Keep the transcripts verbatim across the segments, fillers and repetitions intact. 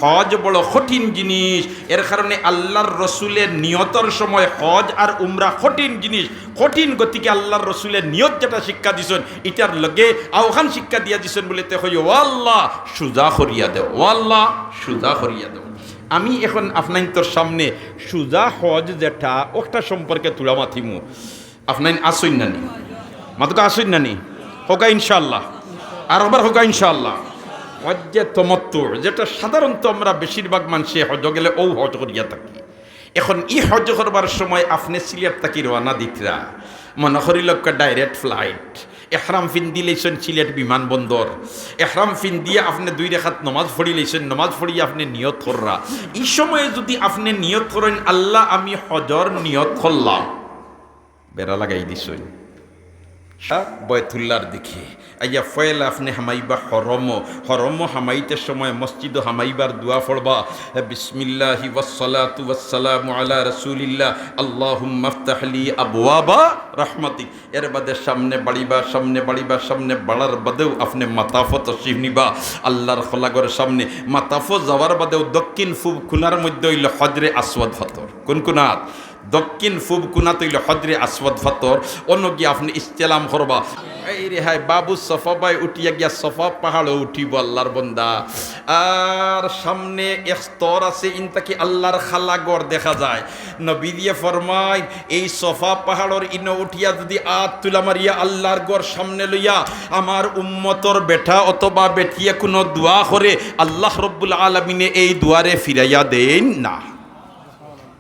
হজ বড় কঠিন জিনিস, এর কারণে আল্লাহর রসুলের নিয়তর সময় হজ আর উমরা কঠিন জিনিস। কঠিন গতিকে আল্লাহর রসুলের নিয়ত যেটা শিক্ষা দিছইন, ইটার লগে আওখান শিক্ষা দিয়া দিছইন বলে তে কই, "ও আল্লাহ, সুজা করিয়া দেও, ও আল্লাহ, সুজা করিয়া দেও।" আমি এখন আপনাইন্তর সামনে সুজা হজ যেটা, ওটা সম্পর্কে তুলা মাতিমু। আপনাইন আছইন নানি? মাতকা আছইন নানি? কউক্কা ইনশাআল্লাহ। আর একবার কউক্কা ইনশাআল্লাহ। হজ্জে তমত্তু, যেটা সাধারণত আমরা বেশিরভাগ মানষে হজ গেলে অউ হজ করিয়া থাকি। এখন ই হজ করবার সময় আপনে সিলেট থাকি রওয়ানা দিতরা, মনো করি লউক্কা direct flight, এহরাম ফিন্দি লইছইন সিলেট বিমানবন্দর, এহরাম ফিন্দিয়া আপনে দুই রেখাত নমাজ পড়ি লইছইন, নমাজ পড়িয়া আপনে নিয়ত কররা। ই সময়ে যুদি আপনে নিয়ত করইন, "আল্লাহ, আমি হজর নিয়ত করলাম", বেড়া লাগাই দিছইন। সা-, বয়তুল্লার দিকে। আইয়া ফয়লা আপনে হামাইবা হরমো। হরমো হামাইতে সময় মসজিদো হামাইবার দোয়া পড়বা, "বিসমিল্লাহি ওয়াসসালাতু ওয়াসসালামু আলা রাসূলিল্লাহ, আল্লাহুম্মা ইফতাহ লি আবওয়াবা রাহমাতিক।" এর বাদে সামনে বাড়িবা, সামনে বাড়িবা, সামনে বাড়ার বাদেউ আপনে মাতাফো তশরিফ নিবা। আল্লাহর খোলাঘর সামনে মাতাফো যাওয়ার বাদেউ দক্ষিণ পূব কোণার মধ্যে অইলো হজরে আসওয়াদ পাথর। কোন কোণাত? দক্ষিণ পূব কোণাত অইলো হজরে আসওয়াদ পাথর, অনো গিয়া আপনে ইস্তেলাম করবা। এই রে হায়, বাবু সফা বায় উঠিয়া গিয়া সফা পাহাড়ো উঠিবো আল্লাহর বন্দা। আর সামনে এক স্তর আছে, ইন থাকি আল্লাহর খালা ঘর দেখা যায়। নবীজিয়ে ফরমাইন, এই সফা পাহাড়র ইনো উঠিয়া যুদি আত তুলা মারিয়া আল্লাহর ঘর সামনে লইয়া আমার উম্মতর বেটা অথবা বেটিয়ে কুনু দোয়া করে, আল্লাহ রব্বুল আলামিনে এই দোয়ারে ফিরাইয়া দেইন না।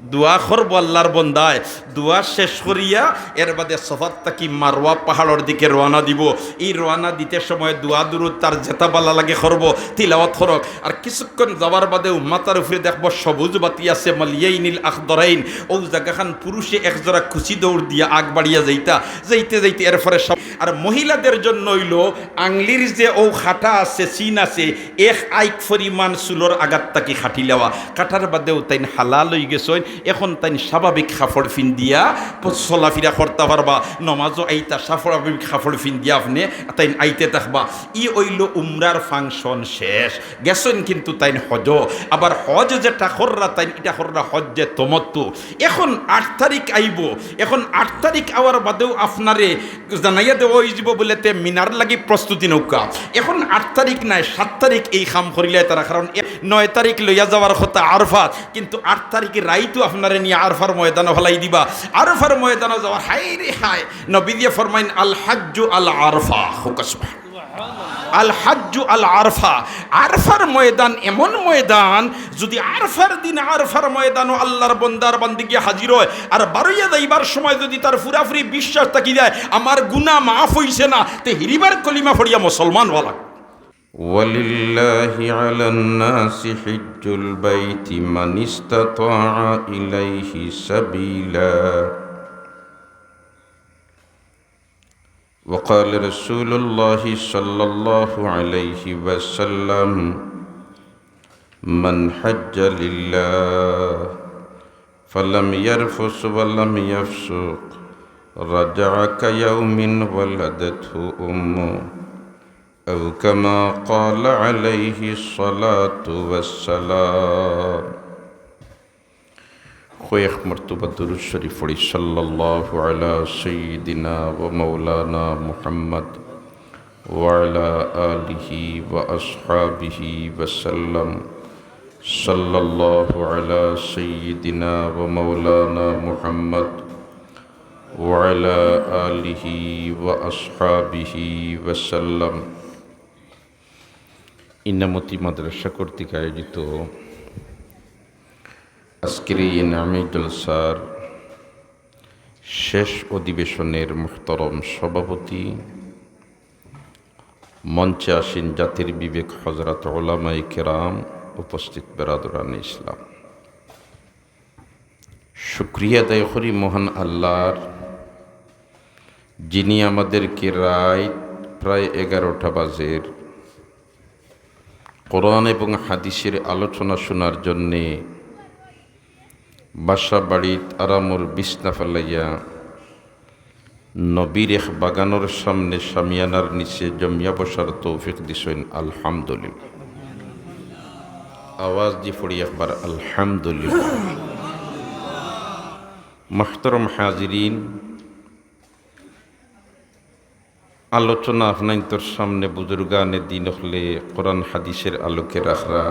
দোয়া করবো আল্লাহর বন্দায়, দোয়া শেষ করিয়া এর বাদে সফাত থাকি মারওয়া পাহাড়র দিকে রওয়ানা দিবো। ই রওয়ানা দিতে সময় দোয়া দুরুদ তার যেতা ভালা লাগে করবো, তিলাওয়াত করউক। আর কিছুক্ষণ যাওয়ার বাদেউ মাথার উপরে দেখবো সবুজ বাতি আছে, মালইয়াইনিল আখদরাইন, অউ জাগাখান পুরুষে এক জোড়া কুচি দৌড় দিয়া আগ বাড়িয়া যাইতা, যাইতে যাইতে এরপরে সব। আর মহিলাদের জন্য অইলো আংলির যে অউ কাটা আছে, চিন আছে, এক আইক পরিমাণ চুলর আগাত থাকি কাটিলাওয়া। কাটার বাদেউ তাইন হালাল অইগেছইন। এখন তাইন স্বাভাবিক কাপড় ফিন্দিয়া প-, চলাফিরা করতা পারবা। নমাজো আইতা স্বাভাবিক কাপড় ফিন্দিয়া আপনে তাইন আইতে থাকবা। ই অইলো উমরার function শেষ। গেছইন কিন্তু তাইন হজো। আবার হজ যেটা কররা তাইন, ইটা কররা হজ্জে তমত্তু। এখন আট তারিখ আইবো। এখন আট তারিখ আওয়ার বাদেউ আপনারে জানাইয়া দেওয়া অইযিবো বুলে তে মিনার লাগি প্রস্তুতি নেউক্কা। এখন আট তারিখ নায়, সাত তারিখ এই কাম করিলাইতারা, কারণ এ-, নয় তারিখ লইয়া যাওয়ার কথা আরফাত, কিন্তু আট তারিখে রাইতউ আপনারে নিয়া আরফার ময়দানো ফালাই দিবা। আরফার ময়দানো যাওয়ার, হায় রে হায়, নবীজিয়ে ফরমাইন, "আল হাজ্জু আল আরফা।" কউক্কা সুবহান। আল হাজ্জু আল আরফা, আরফার ময়দান এমন ময়দান, যুদি আরফার দিন আরফার ময়দানো আল্লাহর বন্দার বান্দিগি হাজির অয়, আর বারইয়া যাইবার সময় যুদি তার পুরাপুরি বিশ্বাস থাকি যায়, আমার গুনা মাফ অইছে না, তে হিরিবার কলিমা পড়িয়া মুসলমান অওয়া লাগবো। ولله على الناس حج البيت من استطاع إليه سبيلا. وقال رسول الله صلى الله عليه وسلم: من حج لله فلم يرفث ولم يفسق رجع كيوم ولدته أمه، أو كما قال عليه الصلاة والسلام. কয়েক মর্তবা দুরূদ শরীফ পড়ি, সাল্লাল্লাহু আলা সাইয়্যিদিনা ওয়া মাওলানা মুহাম্মদ ওয়া আলা আলিহি ওয়া আসহাবিহি ওয়া সাল্লাম। সাল্লাল্লাহু আলা সাইয়্যিদিনা ওয়া মাওলানা মুহাম্মদ ওয়া আলা আলিহি ওয়া আসহাবিহি ওয়া সাল্লাম। ইনামতি মাদ্রাসা কর্তৃক আয়োজিত আজকের এই ইনামি জলসার শেষ অধিবেশনের মুহতারাম সভাপতি, মঞ্চে আসীন জাতির বিবেক হযরত উলামায়ে কেরাম, উপস্থিত বেরাদরানে ইসলাম, শুকরিয়া আদায় করি মহান আল্লাহর, যিনি আমাদেরকে রাইত প্রায় এগারোটা বাজের কোরআন এবং হাদিসের আলোচনা শোনার জন্যে বাসা বাড়িত আরামর বিছনা ফালাইয়া নবীর এক বাগানর সামনে শামিয়ানার নিচে জমিয়া বসার তৌফিক দিছইন, আলহামদুলিল্লাহ। আওয়াজ দি পড়ি একবার আলহামদুলিল্লাহ। মুহতারাম হাজিরিন, আলোচনা আপনাইন্তর সামনে বুজুর্গানে দিন অকলে কোরআন হাদিসের আলোকে রাখরা।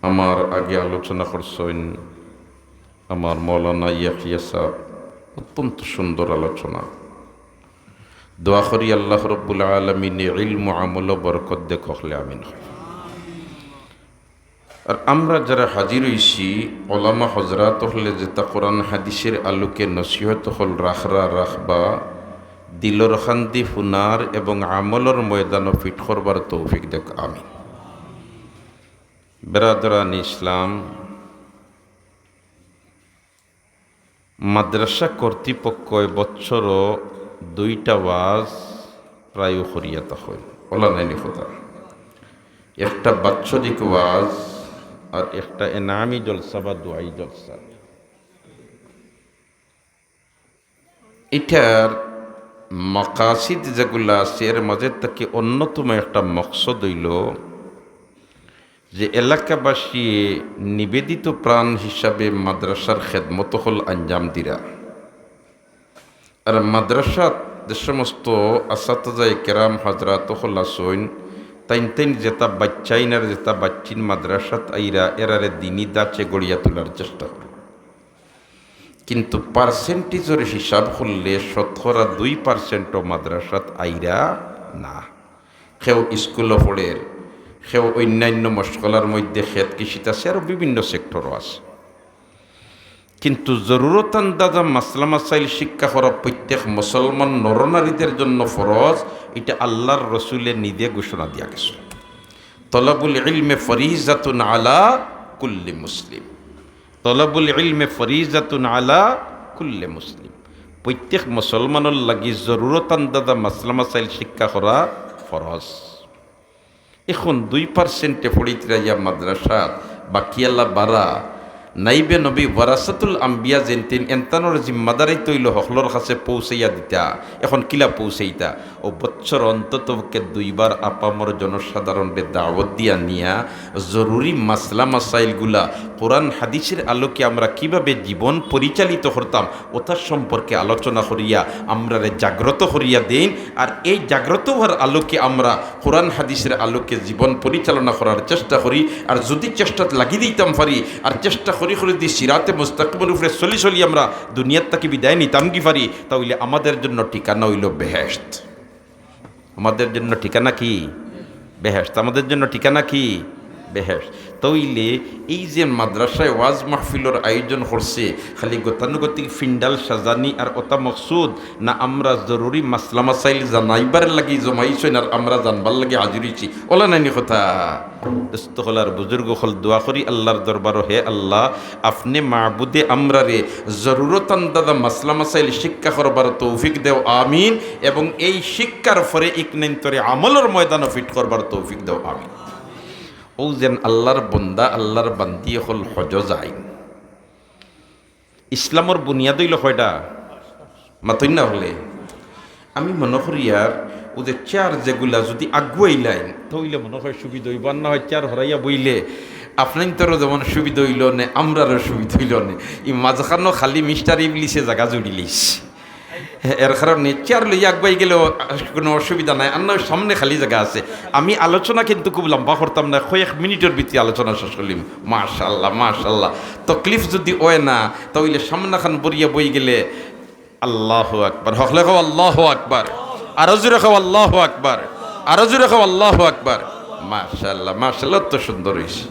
আমার আগে আলোচনা করছইন আমার মৌলানা ইয়াহিয়া সাহেব, অত্যন্ত সুন্দর আলোচনা। দোয়া করি আল্লাহ রব্বুল আলামিনে ইলম আমলো বরকত দেখ, অকলে আমিন। আর আমরা যারা হাজির অইছি, ওলামা হজরাত অকলে যেতা কোরআন হাদিসের আলোকে নসিহত অকল রাখরা রাখবা, দিলর কান্দি হুনার এবং আমলর ময়দানো ফিট করবার তৌফিক দেখ, আমিন। বেরাদরান ইসলাম, মাদ্রাসা কর্তৃপক্ষ এ বছরও দুইটা ওয়াজ প্রায় করিয়া থাকইন, অলা নায়নি কথা। একটা বাৎসরিক ওয়াজ আর একটা এনামি জলসা বা দোয়াই জলসা। ইটার মাকাসিদ যেগুলা আছে, এর মাঝে থাকি অন্যতম একটা মকসদ অইলো যে এলাকাবাসী নিবেদিত প্রাণ হিসাবে মাদ্রাসার খেদমত অকল আঞ্জাম দিরা। আর মাদ্রাসাত যে সমস্ত আসাতাজায়ে কেরাম হজরাত অকল আছইন, তাইন তাইন যেতা বাইচ্চাইন আর যেতা বাইচ্চিন মাদ্রাসাত আইরা, এরারে দিনি ধাঁচে গড়িয়া তুলার চেষ্টা কররা। কিন্তু পার্সেন্টেজর হিসাব করলে শতকরা দুই পার্সেন্টও মাদ্রাসাত আইরা না। কেউ স্কুলো পড়ের, কেউ অইন্যান্য মশগলার মধ্যে খেত কৃষিত আছে, আরও বিভিন্ন সেক্টরও আছে। কিন্তু জরুরত আন্দাজা মাসলা মাসাইল শিক্ষা করা প্রত্যেক মুসলমান নরনারীদের জন্য ফরজ, ইটা আল্লার রসুলে নিজে ঘোষণা দিয়া গেছইন। তলবুল ইলমে ফরিজাতুন আলা কুল্লি মুসলিম। তলবুল ইলমে ফরিজাতুন আলা কুল্লি মুসলিম। প্রত্যেক মুসলমানর লাগি জরুরত আন্দাজা মাসলা মাসাইল শিক্ষা করা ফরজ। এখন দুই পার্সেন্টে পড়িতরা ইয়া মাদ্রাসাত, বাকিআলা বারা নাইবে নবী ওয়ারাসাতুল আম্বিয়া যেনতেন, এনতানর জিম্মাদারিত অইলো হকলর কাছে পৌঁছাইয়া দিতা। এখন কিলা পৌঁছাইতা? অউ বছর অন্তত পক্ষে দুইবার আপামর জনসাধারণরে দাওয়াত দিয়া নিয়া জরুরি মাসলা মাসাইলগুলা কোরআন হাদিসের আলোকে আমরা কিভাবে জীবন পরিচালিত করতাম, ওটার সম্পর্কে আলোচনা করিয়া আমরারে জাগ্রত করিয়া দেইন। আর এই জাগ্রত হওয়ার আলোকে আমরা কোরআন হাদিসের আলোকে জীবন পরিচালনা করার চেষ্টা করি। আর যদি চেষ্টাত লাগি দিতাম পারি, আর চেষ্টা করি করি যদি সিরাতে মুস্তাকিমর উপরে চলি চলি আমরা দুনিয়ার থাকি বিদায় নিতাম কি পারি, তাইলে আমাদের জন্য ঠিকানা অইলো বেহেশত। আমাদের জন্য ঠিকানা কি? বেহেশত। আমাদের জন্য ঠিকানা কি? বেহেশত। তাইলে এই যে মাদ্রাসায় ওয়াজ মাহফিলর আয়োজন করছে, খালি গতানুগতিক ফিন্ডাল সাজানি আর ওটা মকসুদ না? আমরা জরুরি মাসলা মাসাইল জানাইবার লাগি জমাইছইন আর আমরা জানবার লাগি হাজির অইছি, অলা নায়নি কথা? দোস্ত অকল আর বুজুর্গ অকল, দোয়া করি আল্লার দরবারো, হে আল্লাহ, আপনে মাবুদে আমরারে জরুরত আন্দাজা মাসলা মাসাইল শিক্ষা করবার তৌফিক দেও, আমিন। এবং এই শিক্ষার পরে ইকনাইন্তরে আমলর ময়দানো ফিট করবার তৌফিক দেও, আমিন। অউ যেন আল্লার বন্দা, আল্লার বান্দি অকল হজো যাইন। ইসলামর বুনিয়াদ অইলো কয়টা? মাতইন না অকলে। আমি মনো করি আর অউ যে চেয়ার যেগুলা যদি আগুয়াইলাইন, তাইলে মনো অয় সুবিধা অইবো, আর না অয় চেয়ার হরাইয়া বইলে আপনাইন্তরও যেমন সুবিধা অইলো নে, আমরারও সুবিধা অইলো নে। ই মাঝখানো খালি মিস্টার ইবলিসে জাগা জুড়িলিছে। এর কারণে চেয়ার লইয়া আগুয়াই গেলেও কোনো অসুবিধা নাই, আর না অয় সামনে খালি জাগা আছে। আমি আলোচনা কিন্তু খুব লম্বা করতাম না, কয়েক মিনিটর ভিতরে আলোচনা শেষ করিলিমু। মাশাআল্লাহ, মাশাআল্লাহ। তকলিফ যদি অয় না, তাইলে সামনাখান বরিয়া বই গেলে আল্লাহু আকবার। হকলে কও আল্লাহু আকবার। আরো জোরে কও আল্লাহু আকবার। আরো জোরে কও আল্লাহু আকবার। মাশাআল্লাহ, মাশাআল্লাহ, অত সুন্দর অইছে।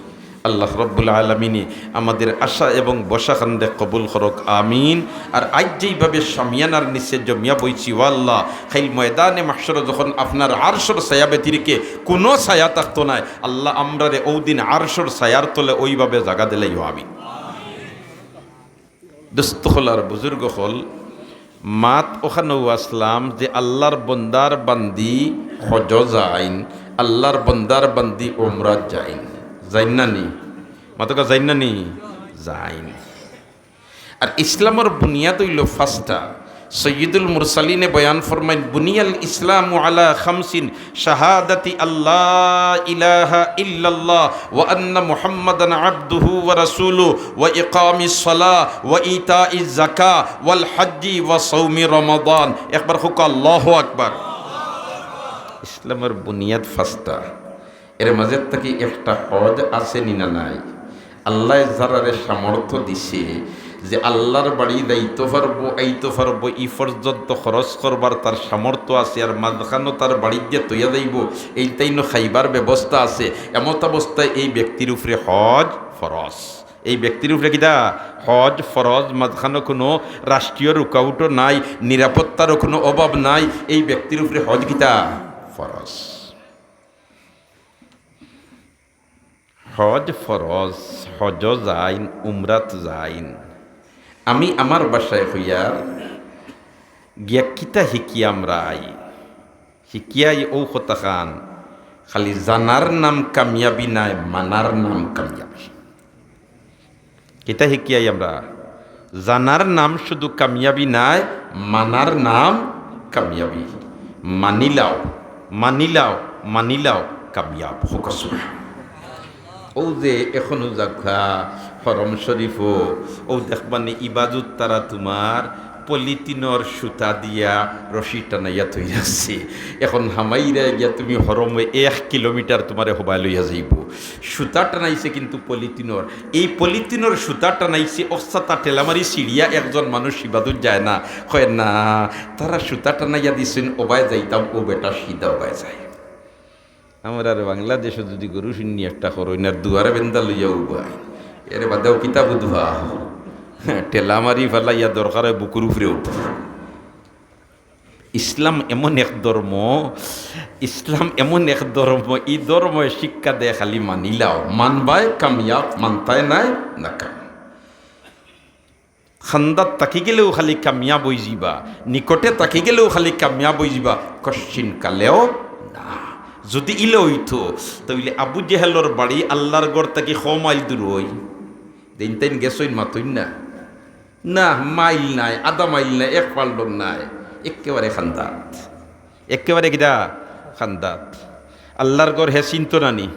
আল্লাহ রব্বুল আলামিনে আমাদের আশা এবং ভরসাখানরে কবুল করউক, আমিন। আর আইজ যেইভাবে শামিয়ানার নিচে জমিয়া বইছি, ও আল্লাহ, কাইল ময়দানে মাহশরো যখন আপনার আরশর ছায়া ব্যতিরেকে কোনো ছায়া থাকতো নায়, আল্লাহ, আমরারে অউ দিন আরশর ছায়ার তলে অউভাবে জাগা দিলাইও, আমিন। দোস্ত অকল আর বুজুর্গ অকল, মাত অখানো আছলাম যে আল্লার বন্দার বান্দি হজো যাইন, আল্লার বন্দার বান্দি উমরাত যাইন, যাইন না নি? মাতকা, যাইন না নি? যাইন। আর ইসলামর বুনিয়াদ অইলো পাঁচটা। সৈয়দুল মুরসালিনে বয়ান ফরমাইন, "বুনিয়াল ইসলামু আলা খামসিন, শাহাদাতি আল্লা ইলাহা ইল্লাল্লাহ ওয়া আন্না মুহাম্মাদান আবদুহু ওয়া রাসূলুহু ওয়া ইকামিস সালাহ ওয়া ইতাইজ যাকাহ ওয়াল হাজ্জি ওয়া সাওমি রমাদান।" একবার কউক্কা, আল্লাহু আকবার। ইসলামর বুনিয়াদ পাঁচটা। এর মাঝে থাকি একটা হজ আছে নি না নাই? আল্লায় যারারে সামর্থ্য দিছে যে আল্লার বাড়ি যাইতো পারবো, আইতো পারবো, ই পর্যন্ত খরচ করবার তার সামর্থ্য আছে, আর মাঝখানো তার বাড়িত গিয়া থইয়া যাইবো, এইটাইনও খাইবার ব্যবস্থা আছে, এমতাবস্থায় এই ব্যক্তির উপরে হজ ফরজ। এই ব্যক্তির উপরে কিতা? হজ ফরজ। মাঝখানো কুনু রাষ্ট্রীয় রুকাউটও নাই, নিরাপত্তারও কুনু অভাব নাই। এই ব্যক্তির উপরে হজ কিতা? ফরজ। হজ ফরজ, হজো যাইন, উমরাত যাইন। আমি আমার ভাষায় কইয়ার, গিয়া কিতা হিকিয়া আমরা আই? হিকিয়া আই অউ কথাখান, খালি জানার নাম কামিয়াবি নায়, মানার নাম কামিয়াবি। কিতা হিকিয়া আই আমরা? জানার নাম শুধু কামিয়াবি নায়, মানার নাম কামিয়াবি। মানিলাও, মানিলাও, মানিলাও, কামিয়াব। কউক্কা সুবহান। অউ যে অখনো যাউক্কা হরম শরীফো, অউ দেখবানি ইবাদত তারা তুমার পলিথিনর সুতা দিয়া রশি টানাইয়া থই রাখছে। এখন হামাইরা গিয়া তুমি হরমে এক কিলোমিটার তুমারে হবায় লইয়া যাইবো। সুতা টানাইছে কিন্তু পলিথিনর। এই পলিথিনর সুতা টানাইছে, অসাতা ঠেলামারি ছিড়িয়া একজন মানুষ ইবাদত যায় না। কয় না, তারা সুতা টানাইয়া দিছইন, ওবায় যাইতাম, অউ বেটা সিধা ওবায় যায়। আমরার বাংলাদেশো যুদি গরু শিন্নি একটা করইন আর দুয়ারে বেন্দা লইয়া উবাইন, এর বাদেও কিতা বুঝবা? ঠেলামারি ফালাইয়া দরকার অয় বুকুর উপরে উঠো। ইসলাম এমন এক ধর্ম, ইসলাম এমন এক ধর্ম, ই ধর্মে শিক্ষা দেয় খালি মানিলাও, মানবায় কামিয়াব, মানতায় নায় নাকাম। খান্দাত থাকি গেলেও খালি কামিয়াব অইযিবা, নিকটে থাকি গেলেও খালি কামিয়াব অইযিবা, কশ্চিন কালেও না। যুদি ইলা অইতো, তে অইলে আবু জেহেলর বাড়ি আল্লার ঘর থাকি ক মাইল দূর অই? যেইন তাইন গেছইন মাতইন না। না, মাইল নায়, আধা মাইল নায়, এক ফাল্লং নায়, একেবারে খান্দাত। একেবারে কিতা? খান্দাত। আল্লার ঘর হে চিনতো না নি?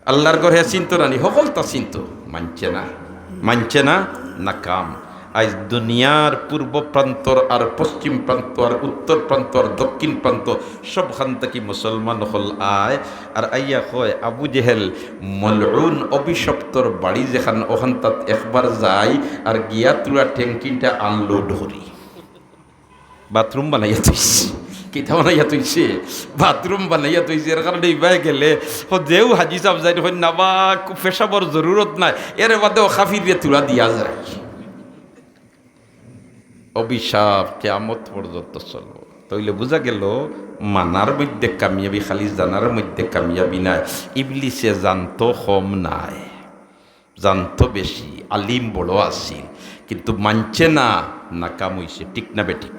আল্লার ঘর হে চিনতো না নি? হকলতা চিনতো। মানছে না, মানছে না, নাকাম। আইজ দুনিয়ার পূর্ব প্রান্তর আর পশ্চিম প্রান্ত আর উত্তর প্রান্ত আর দক্ষিণ প্রান্ত সবখান থাকি মুসলমান অকল আয়, আর আইয়া কয়, "আবু জেহেল, মলউন, অভিশপ্তর বাড়ি যেখান, অখানতাত একবার যাই, আর গিয়া থুড়া ট্যাঙ্কিটা unload করি।" বাথরুম বানাইয়া থইছে। কিতা বানাইয়া থইছে? বাথরুম বানাইয়া থইছে। এর কারণে ইবায় গেলে, হ, যেউ হাজি সাব যাইন, কইন না বা, খুব পেশাবর জরুরত নাই, এর বাদেও কাফিররে থুড়া দিয়া যায়। অভিশাপ কিয়ামত পর্যন্ত চলবো। তে অইলে বুঝা গেল, মানার মধ্যে কামিয়াবি, খালি জানার মধ্যে কামিয়াবি নায়। ইবলিসে জানতো কম নায়, জানতো বেশি, আলিম বড় আছিল, কিন্তু মানছে না, নাকাম অইছে। ঠিক না বেঠিক?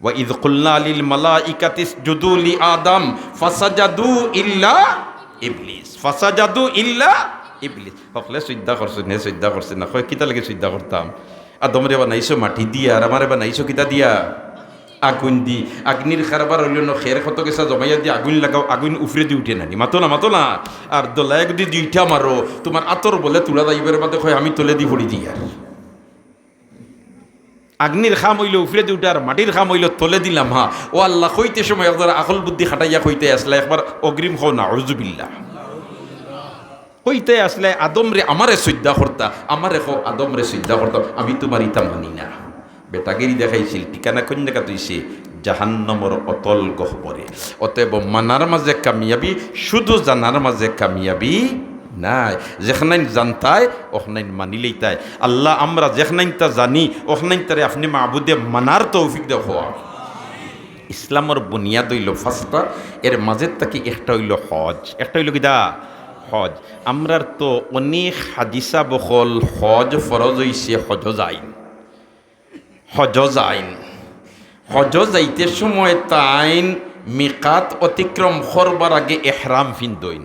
"ওয়া ইয কুলনা লিল মালাইকাতি ইসজুদু লি আদম ফাসাজাদু ইল্লা ইবলিস, ফাসাজাদু ইল্লা ইবলিস।" হকলে সইজদা করছইন, হে সইজদা করছে না। কয়, "কিতা লাগি সইজদা করতাম? আদমরে বানাইছো মাটি দিয়া, আর আমারে বানাইছো কিতা দিয়া? আগুইন দি।" আগ্নির কারবার অইলো না, খের কত গেছা জমাইয়া দি আগুইন লাগাও, আগুইন উফরেদি উঠে না নি? মাতো না, মাতো না। আর দলায় যুদি দুইটা মারো, তুমার আতর বলে থুড়া যাইবার বাদে কয়, "আমি তলেদি পড়ি দিয়ার।" আগ্নির কাম অইলো উফরেদি উঠার, মাটির কাম অইলো তলেদি লামা। ও আল্লাহ, কইতে সময় একবার আকল বুদ্ধি খাটাইয়া কইতে আছলা, একবার অগ্রিম কও না, আউযুবিল্লাহ। কইতে আছলা, "আদমরে আমারে সইজদা করতা, আমারে কও আদমরে সইজদা করতা, আমি তুমার ইতা মানি না।" বেটাগিরি দেখাইছিল, ঠিকানা কুন জাগাত অইছে? জাহান্নামর অতল গহ্বরে। অতএব মানার মাঝে কামিয়াবি, শুধু জানার মাঝে কামিয়াবি নায়। যেখানাইন জানতায়, অখানাইন মানিলাইতায়। আল্লাহ, আমরা যেখানাইনতা জানি, অখানাইনতারে আপনে মাবুদে মানার তৌফিক দেও। ইসলামর বুনিয়াদ অইলো পাঁচটা, এর মাঝে থাকি একটা অইলো হজ। একটা অইলো কিতা? হজ। আমরার তো অনেক হাজি সাব অকল হজ ফরজ অইছে, হজো যাইন। হজো যাইন। হজো যাইতে সময় তাইন মিকাত অতিক্রম করবার আগে এহরাম ফিন্দইন।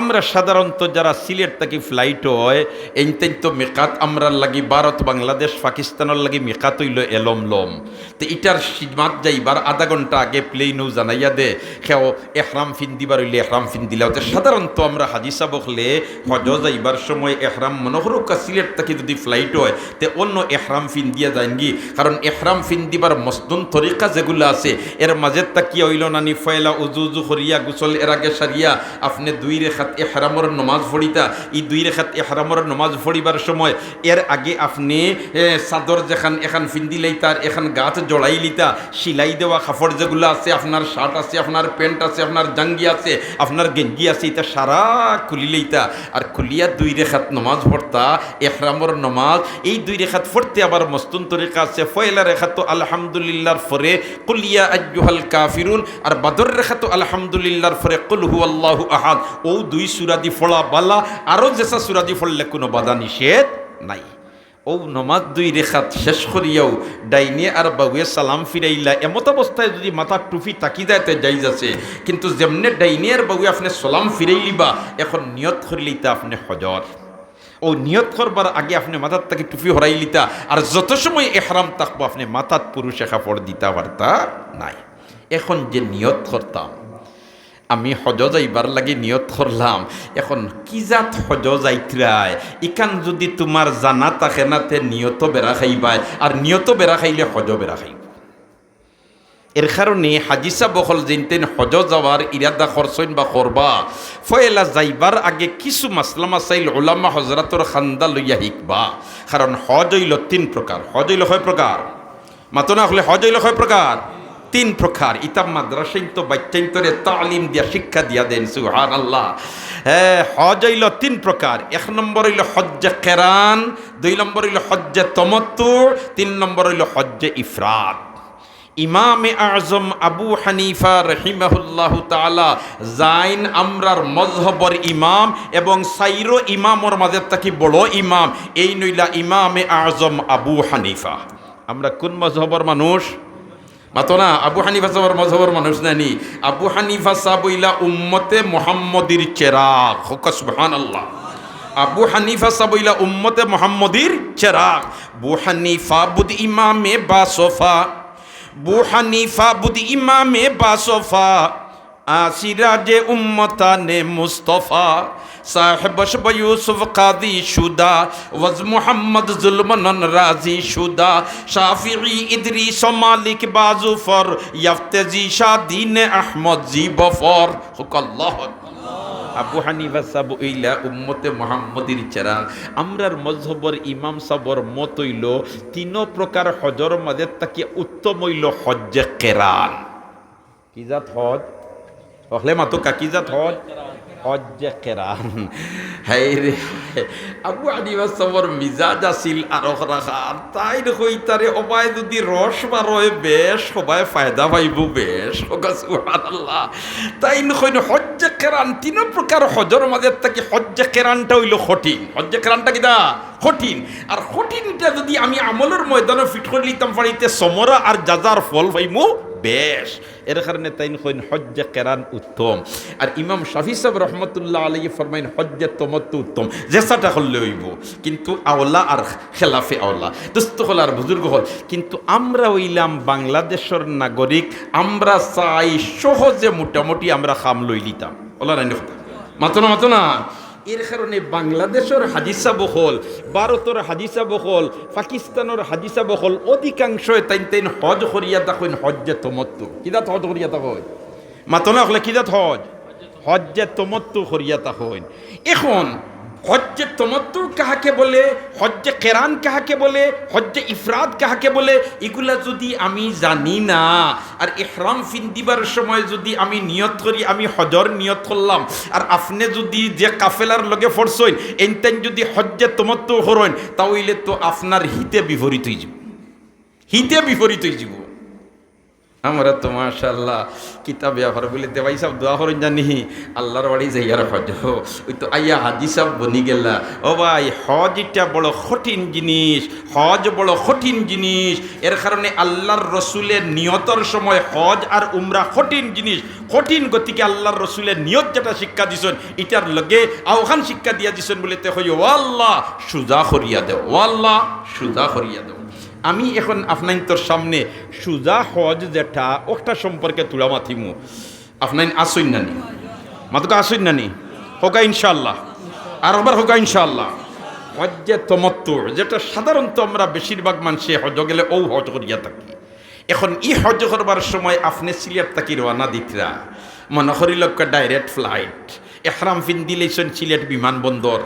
আমরা সাধারণত যারা সিলেট থাকি ফ্লাইট অয়, এইনতাইন তো মিকাত আমরার লাগি ভারত, বাংলাদেশ, পাকিস্তানর লাগি মিকাত অইলো এলমলম। তে ইটার সীমাত যাইবার আধা ঘন্টা আগে প্লেনও জানাইয়া দে, কেউ এহরাম ফিন্দিবার অইলে এহরাম ফিন্দিলাও। তে সাধারণত আমরা হাজি সাব অকলে হজ যাইবার সময় এহরাম, মনো করউক্কা সিলেট থাকি যুদি ফ্লাইট অয়, তে অনো এহরাম ফিন্দিয়া যাইনগি। কারণ এহরাম ফিন্দিবার মসনুন তরিকা যেগুলা আছে, এর মাঝে থাকিয়া অইলো নানি, পয়লা উজু উজু করিয়া, গোসল এর আগে সারিয়া, আপনে দুই রেখাত এহরামর নমাজ পড়িতা। ই দুই রেখাত এহরামর নমাজ পড়িবার সময় এর আগে আপনে, এ, চাদর যেখান এখান ফিন্দিলাইতা, আর এখান গাত জড়াইলিতা, সিলাই দেওয়া কাপড় যেগুলা আছে, আপনার শার্ট আছে, আপনার প্যান্ট আছে, আপনার জাঙ্গি আছে, আপনার গেঞ্জি আছে, ইতা সারা খুলিলাইতা। আর খুলিয়া দুই রেখাত নমাজ পড়তা, এহরামর নমাজ। এই দুই রেখাত পড়তে আবার মসনুন তরিকা আছে। পয়লা রেখাত আলহামদুলিল্লাহর পরে কুল ইয়া আইয়ুহাল কাফিরুন, আর বাদর রেখাত আলহামদুলিল্লাহর পরে কুল হুয়াল্লাহু আহাদ। অউ দুই সূরাদি পড়া বালা, আরো যেসা সূরাদি পড়লে কুনু বাধা নিষেধ নাই। অউ নমাজ দুই রেখাত শেষ করিয়াউ ডাইনে আর বাউয়ে সালাম ফিরাইলা। এমতাবস্থায় যুদি মাথার টুপি থাকি যায়, তে জাইজ আছে, কিন্তু যেমনে ডাইনে আর বাউয়ে আপনে সালাম ফিরাইলিবা, এখন নিয়ত করিলিতা আপনে হজর। অউ নিয়ত করবার আগে আপনে মাথার থাকি টুপি হরাইলিতা, আর যত সময় এহরাম থাকবো আপনে মাথাত পুরুষে কাপড় দিতা পারতা নায়। এখন যে নিয়ত করতাম, আমি হজ যাইবার লাগি নিয়ত করলাম, এখন কি জাত হজ যাইতরায়, ইখান যুদি তুমার জানা থাকে না, তে নিয়ত বেড়া খাইবায়, আর নিয়ত বেড়া খাইলে হজ বেড়া খাইব। এর কারণে হাজি সাব অকল যেইনতাইন হজ যাওয়ার ইরাদা করছইন বা করবা, পয়লা যাইবার আগে কিছু মাসলা মাসাইল উলামা হজরাতর কান্দা লইয়া হিকবা, কারণ হজ অইলো তিন প্রকার। হজ অইলো কয় প্রকার? মাতো না অকলে, হজ অইলো কয় প্রকার? তিন প্রকার। ইতা মাদ্রাসাইন তো বাইচ্চাইনতরে তালিম দিয়া, শিক্ষা দিয়া দেইন, সুবহানাল্লাহ। হ্যাঁ, হজ অইলো তিন প্রকার। এক নম্বর অইলো হজ্জে কেরান, দুই নম্বর অইলো হজ্জে তমত্তু, তিন নম্বর অইলো হজ্জে ইফরাদ। ইমামে আজম আবু হানিফা রহিমাহুল্লাহু তাআলা, যাইন আমরার মজহবর ইমাম এবং চাইরো ইমামর মাঝে থাকি বড় ইমাম, এইন অইলা ইমামে আজম আবু হানিফা। আমরা কুন মজহবর মানুষ? মাতো না, আবু হানিফা সাবর মজহবর মানুষ নানি? আবু হানিফা সাব অইলা উম্মতে মুহাম্মদীর চেরাগ। কউক্কা সুবহানাল্লাহ। আবু হানিফা সাব অইলা উম্মতে মুহাম্মদীর চেরাগ। বু হানিফা বুদ ইমামে বাসফা, বু হানিফা বুদ ইমামে বাসফা, আ সিরাজে উম্মতানে মুস্তফা, সাহেব বশব ইউসুফ কাদি শুদা, ওয়াজ মুহাম্মদ জুলমনন রাজি শুদা, শাফিঈ ইদরিস মালিক বাজুফর, ইয়াফতেজি শাহ দিন আহমদ জি বফর। কউক্কা আল্লাহু আকবার। আবু হানিফা সাব অইলা উম্মতে মুহাম্মদীর চেরাগ। আমরার মজহবর ইমাম সাবর মত অইলো, তিনো প্রকার হজর মাঝে থাকি উত্তম অইলো হজ্জে কেরান। কি জাত হজ? অকলে মাতউক্কা, কি জাত হজ? হজ্জে কেরান। হায় রে হায়। আবু হানিফা সাবর মিজাজ আছিল আরক রাখার। তাইন কইতারে, ওবায় যুদি রস বারয় বেশ, ওবায় ফায়দা পাইবো বেশ। কউক্কা সুবহানাল্লাহ। তাইন কইন হজ্জে কেরান, তিনো প্রকার হজর মাঝে থাকি হজ্জে কেরানটা অইলো কঠিন। হজ্জে কেরানটা কিতা? কঠিন। আর কঠিনটা যুদি আমি আমলর ময়দানো ফিট করিলিতাম পারি, তে সমরা আর যা যার ফল পাইমু বেশ। এর কারণে তাইন কইন হজ্জে কেরান উত্তম। আর ইমাম শাফি সাব রহমতুল্লাহ আলাইহি ফরমাইন হজ্জে তমত্তু উত্তম। যেসাটা করলে অইবো, কিন্তু আওলা আর খেলাফে আওলা। দোস্ত অকল আর বুজুর্গ অকল, কিন্তু আমরা অইলাম বাংলাদেশর নাগরিক, আমরা চাই সহজে মোটামুটি আমরা কাম লইলিতাম। অলা নানি কথা? মাতো না, মাতো না। এর কারণে বাংলাদেশর হাজি সাব অকল, ভারতর হাজি সাব অকল, পাকিস্তানর হাজি সাব অকল, অধিকাংশয় তাইন তাইন হজ করিয়া থাকইন হজ্জে তমত্তু। কি জাত হজ করিয়া থাকইন? মাতো না অকলে, কি জাত হজ? হজ্জে তমত্তু করিয়া থাকইন। এখন হজ্জে তমত্তু কাহাকে বলে, হজ্জে কেরান কাহাকে বলে, হজ্জে ইফরাদ কাহাকে বলে, ইগুলা যুদি আমি জানি না, আর ইহরাম ফিন্দিবার সময় যুদি আমি নিয়ত করি, আমি হজর নিয়ত করলাম, আর আপনে যুদি যে কাফেলার লগে পড়ছইন, এইনতাইন যুদি হজ্জে তমত্তু করইন, তা অইলে তো আপনার হিতে বিপরীত অইযিবো, হিতে বিপরীত অইযিবো। আমরা তো মাশাআল্লাহ কিতাব ব্যাপার বলি, "দে ভাই সাহেব, দোয়া করইন জানি, আল্লাহর বাড়ি যাইয়ার হজ।" ওই তো আইয়া হাজি সাহেব বনি গেলা। ও ভাই, হজ ইটা বড় কঠিন জিনিস, হজ বড় কঠিন জিনিস। এর কারণে আল্লাহর রসুলের নিয়তর সময় হজ আর উমরা কঠিন জিনিস, কঠিন। গতিকে আল্লাহর রসুলের নিয়ত যেটা শিক্ষা দিছইন, ইটার লগে আওখান শিক্ষা দিয়া দিছইন বলে তে কই, "ও আল্লাহ, সুজা করিয়া দেও, ও আল্লাহ, সুজা করিয়া দেও।" আমি এখন আপনাইন্তর সামনে সুজা হজ যেটা, ওটা সম্পর্কে তুলা মাতিমু। আপনাইন আছইন নানি? মাতুকা আছইন নানি? কউক্কা ইনশাআল্লাহ। আর একবার কউক্কা ইনশাআল্লাহ। হজ্জে তমত্তু, যেটা সাধারণত আমরা বেশিরভাগ মানষে হজ গেলে অউ হজ করিয়া থাকি। এখন ই হজ করবার সময় আপনে সিলেট থাকি রওয়ানা দিতরা, মনো করি লউক্কা direct flight, এহরাম ফিন্দি লাইছইন সিলেট বিমানবন্দর,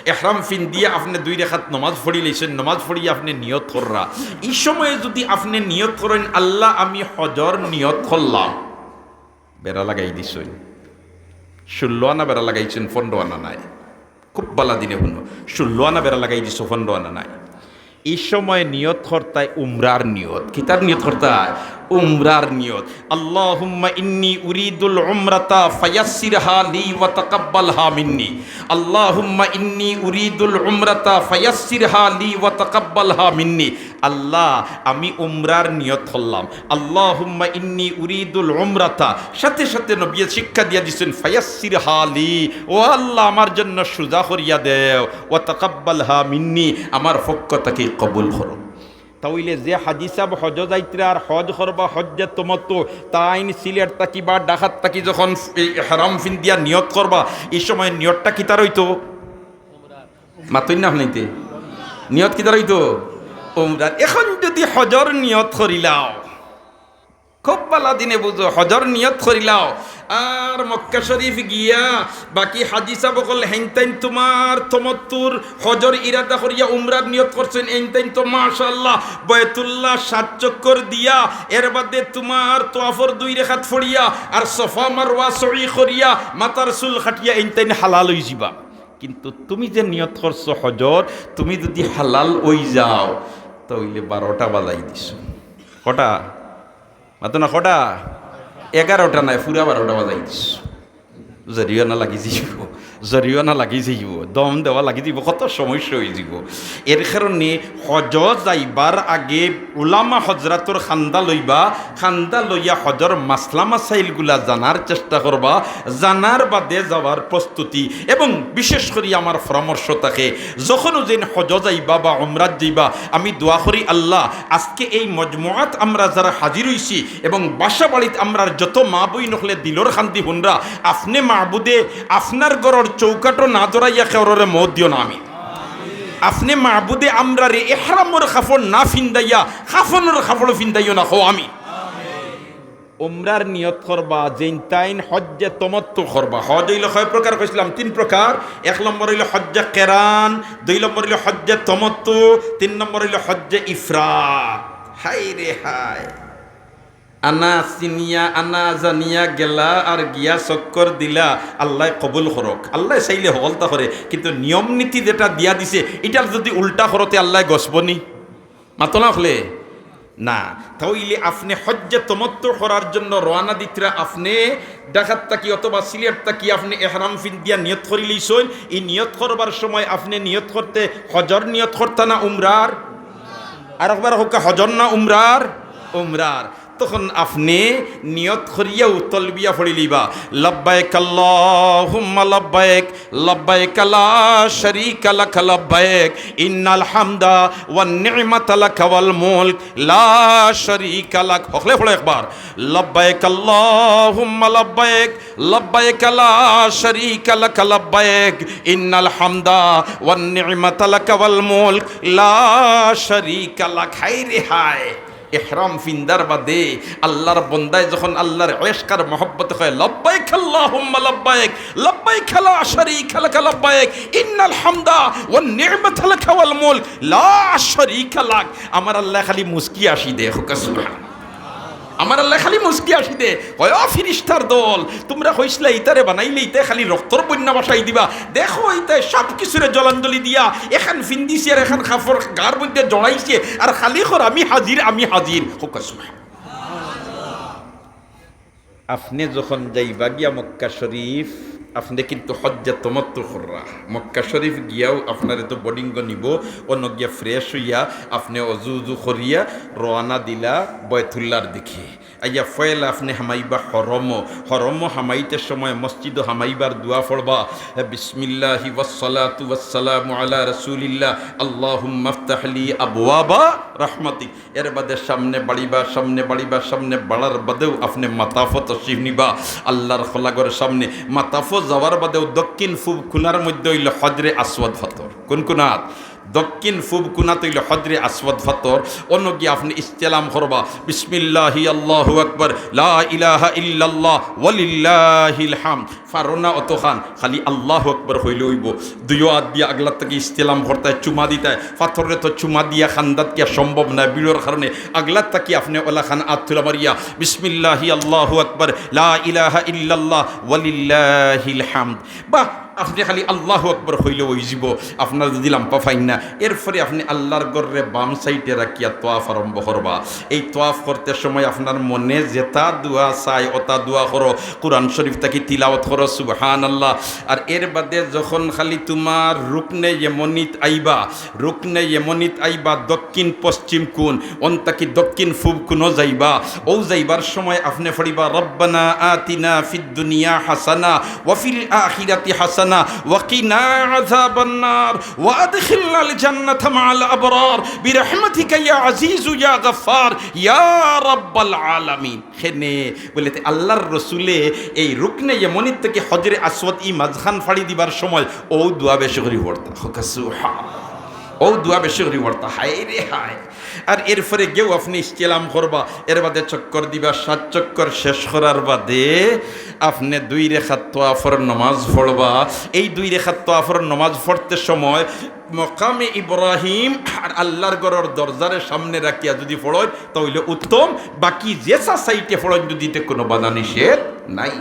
এহরাম ফিন্দিয়া আপনে দুই রেখাত নমাজ পড়ি লাইছইন, নমাজ পড়িয়া আপনে নিয়ত কররা। ই সময়ে যুদি আপনে নিয়ত করইন, "আল্লাহ, আমি হজর নিয়ত করলাম", বেড়া লাগাই দিছইন। ষোলো আনা বেড়া লাগাইছইন, পনেরো আনা নাই। খুব বালা দিনে হুনো, ষোলো আনা বেড়া লাগাই দিছো, পনেরো আনা নাই। ই সময় নিয়ত করতায় উমরার নিয়ত। কিতার নিয়ত করতায়? উমরার নিয়ত। "আল্লাহুম্মা ইন্নী উরিদুল উমরাতা ফায়াসসিরহা লি ওয়া তাকাব্বালহা মিন্নী। আল্লাহুম্মা ইন্নী উরিদুল উমরাতা ফায়াসসিরহা লি ওয়া তাকাব্বালহা মিন্নী।" আল্লাহ, আমি উমরার নিয়ত করলাম। "আল্লাহুম্মা ইন্নী উরিদুল উমরাতা।" সাথে সাথে নবীয়ে শিক্ষা দিয়া দিছইন, "ফায়াসসিরহা লি।" ও আল্লাহ, আমার জন্য সুজা করিয়া দেও। "ওয়া তাকাব্বালহা মিন্নী।" আমার পক্ষ থাকি কবুল করো। তা অইলে যে হাজি সাব হজ যাইতরা আর হজ করবা, হজ্জে তমত্তু, তাইন সিলেট থাকি বা ঢাকাত থাকি যখন এই এহরাম ফিন্দিয়া নিয়ত করবা, ই সময় নিয়তটা কিতার অইতো? মাতইন না হুনাইতে। নিয়ত কিতার অইতো? উমরার। এখন যুদি হজর নিয়ত করিলাও, খুব বালা দিনে বুঝো, হজর নিয়ত করিলাও, আর মক্কা শরীফ গিয়া বাকি হাজি সাব অকল হেইনতাইন তুমার তমত্তুর হজর ইরাদা করিয়া উমরার নিয়ত করছইন, এইনতাইন তো মাশাআল্লাহ বয়তুল্লাহ সাত চক্কর দিয়া, এর বাদে তুমার তোয়াফর দুই রেখাত পড়িয়া, আর সফা মারওয়া সই করিয়া, মাথার চুল কাটিয়া এইনতাইন হালাল অইযিবা। কিন্তু তুমি যে নিয়ত করছো হজর, তুমি যুদি হালাল অই যাও, তা অইলে বারোটা বাজাই দিছো। কটা? মাতো না কটা? এগারোটা নায়, পুরা বারোটা বাজাই দিছো। জরিমানা লাগি যাইবো, জরিমানা লাগি যাইবো, দম দেওয়া লাগি যাইবো, কত সমস্যা অই যাইবো। এর কারণে হজ যাইবার আগে উলামা হজরাতর খান্দা লইবা, খান্দা লইয়া হজর মাসলা মাসাইলগুলা জানার চেষ্টা করবা, জানার বাদে যাওয়ার প্রস্তুতি। এবং বিশেষ করি আমার পরামর্শ থাকে, যখনও যেন হজ যাইবা বা উমরাত যাইবা, আমি দোয়া করি, আল্লাহ, আজকে এই মজমুআত আমরা যারা হাজির অইছি এবং বাসা বাড়িত আমরার যত মা বইন অকলে দিলর কান্দি হুনরা, আপনে মাবুদে আপনার ঘরর চৌকাঠো না ধরাইয়া কেউররে মউত দিও না, আমিন। আপনে মাবুদে আমরারে এহরামর কাপড় না ফিন্দাইয়া কাফনর কাপড় ফিন্দাইও না, কও আমিন। উমরার নিয়ত করবা, যেইনতাইন হজ্জে তমত্তু করবা। হজ অইলো কয় প্রকার কইছিলাম? তিন প্রকার। এক নম্বর অইলো হজ্জে কেরান, দুই নম্বর অইলো হজ্জে তমত্তু, তিন নম্বর অইলো হজ্জে ইফরাদ। হায় রে হায়, আনা চিনিয়া আনা জানিয়া গেলা আর গিয়া চক্কর দিলা। আল্লায় কবুল করউক, আল্লায় চাইলে হকলতা করে, কিন্তু নিয়ম নীতি যেটা দিয়া দিছে, ইটার যুদি উল্টা করো তে আল্লায় গছবনি? মাতো না অকলে? না। তা অইলে আপনে হজ্জে তমত্তু করার জন্য রওয়ানা দিতরা, আপনে ঢাকাত থাকি অথবা সিলেট থাকি আপনে এহরাম ফিন্দিয়া নিয়ত করি লইছইন। ই নিয়ত করবার সময় আপনে নিয়ত করতে হজর নিয়ত করতা না উমরার? আর একবার কউক্কা, হজর না উমরার? উমরার। তখন আপনে নিয়ত করিয়াউ তলবিয়া পড়ি লইবা, "লাব্বাইক আল্লাহুম্মা লাব্বাইক, লাব্বাইক লা শারীকা লাক লাব্বাইক, ইন্নাল হামদা ওয়ান নি'মাতা লাকা ওয়াল মুলক, লা শারীকা লাক।" হকলে পড়ো একবার, "লাব্বাইক আল্লাহুম্মা লাব্বাইক, লাব্বাইক লা শারীকা লাক লাব্বাইক, ইন্নাল হামদা ওয়ান নি'মাতা লাকা ওয়াল মুলক, লা শারীকা লাক।" হায় রে হায়, এহরাম ফিন্দার বাদে আল্লার বন্দায় যখন আল্লার ইশক আর মহব্বতে কয়, "লাব্বাইক আল্লাহুম্মা লাব্বাইক, লাব্বাইক লা শারীকা লাকা লাব্বাইক, ইন্নাল হামদা ওয়ান নি'মাতা লাকা ওয়াল মুলক, লা শারীকা লাক।" আমার আল্লায় খালি মুচকি হাসি দে, কউক্কা সুবহান। আমার আল্লায় খালি মুচকি হাসি দে, কয়, "ও ফিরিস্তার দল, তুমরা কইছলা ইতারে বানাইলে ইতায় খালি রক্তর বন্যা ভাসাই দিবা। দেখো, ইতায় সব কিছুরে জলাঞ্জলি দিয়া, এখান ফিন্দিছে আর এখান কাপড় গার মধ্যে জড়াইছে, আর খালি কর, 'আমি হাজির, আমি হাজির।'" কউক্কা সুবহান। আপনে যখন যাইবা গিয়া মক্কা শরীফ, আপনে কিন্তু হজ্জে তমাত্তু কররা। মক্কা শরীফ গিয়াউ আপনারে তো বোর্ডিংও নিবো, অনো গিয়া ফ্রেশ অইয়া আপনে অজু উজু করিয়া রওয়ানা দিলা বায়তুল্লাহর দিকে। আইয়া ফয়লা আপনে হামাইবা হরমো, হরমো হামাইতে সময় মসজিদো হামাইবার দোয়া পড়বা, বিসমিল্লাহি ওয়াসসালাতু ওয়াসসালামু আলা রাসূলিল্লাহ, আল্লাহুম্মা ইফতাহ লি আবওয়াবা রাহমাতিক। এর বাদে সামনে বাড়িবা, সামনে বাড়িবা, সামনে বাড়ার বাদেউ আপনে মাতাফো তশরিফ নিবা। আল্লাহর খোলা ঘরর সামনে মাতাফো যাওয়ার বাদেউ দক্ষিণ পূব কোণার মধ্যে অইলো হজরে আসওয়াদ পাথর। কোন কোণাত? দক্ষিণ পূব কোণাত অইলো হজরে আসওয়াদ পাথর। অনো গিয়া আপনে ইস্তেলাম করবা, বিসমিল্লাহি আল্লাহু আকবার, লা ইলাহা ইল্লাল্লাহ ওয়ালিল্লাহিল হামদ। পারো না অতখান, খালি আল্লাহু আকবার কইলে অইবো। দুইও আত দিয়া আগলার থাকি ইস্তেলাম করতায়, চুমা দিতায়। পাথররে তো চুমা দিয়া কান্দাত গিয়া সম্ভব নায়, ভিড়র কারণে। আগলার থাকি আপনে অলাখান আত তুলা মারিয়া, বিসমিল্লাহি আল্লাহু আকবার, লা ইলাহা ইল্লাল্লাহ ওয়ালিল্লাহিল হামদ। বা আপনে খালি আল্লাহু আকবার কইলে অইযিবো, আপনার যদি লাম্বা পাইন না। এরপরে আপনে আল্লাহর ঘররে বাম সাইডে রাখিয়া তোয়াফ আরম্ভ করবা। এই তোয়াফ করতে সময় আপনার মনে যেতা দোয়া চায়, অতা দোয়া করো, কোরআন শরীফ থাকি তিলাওয়াত করো, সুবহানাল্লাহ। আর এর বাদে যখন খালি তুমার রুকনে ইয়েমনিত আইবা, রুকনে ইয়েমনিত আইবা, দক্ষিণ পশ্চিম কোণ, অন থাকি দক্ষিণ পূব কোণো যাইবা, অউ যাইবার সময় আপনে পড়িবা, রব্বানা আতিনা ফিদ দুনিয়া হাসানা ওয়া ফিল আখিরাতি হাসানা ওয়া কিনা আযাবান নার ওয়া আদখিলনাল জান্নাতা মাআল আবরার বিরাহমাতিকা ইয়া আজিজু ইয়া গাফফার ইয়া রাব্বাল আলামিন। কেনে বুলে, তে আল্লাহর রসুলে এই রুকনে ইয়েমনিত থাকি হজরে আসওয়াদ ই মাঝখান ফাড়ি দিবার সময় অউ দোয়া বেশি করি পড়তা। কউক্কা সুবহানাল্লাহ। অউ দোয়া বেশি করি পড়তা। হায় রে হায়। আর এরপরে গিয়াউ আপনে ইস্তেলাম করবা, এর বাদে চক্কর দিবা, সাত চক্কর শেষ করার বাদে আপনে দুই রেখাত তোয়াফর নমাজ পড়বা। এই দুই রেখাত তোয়াফর নমাজ পড়তে সময় মকামে ইব্রাহিম আর আল্লাহর ঘরর দরজারে সামনে রাখিয়া যদি পড়ইন, তা অইলে উত্তম। বাকি যেছা সাইডে পড়ইন যদি, তে কুনু বাধা নিষেধ নাই।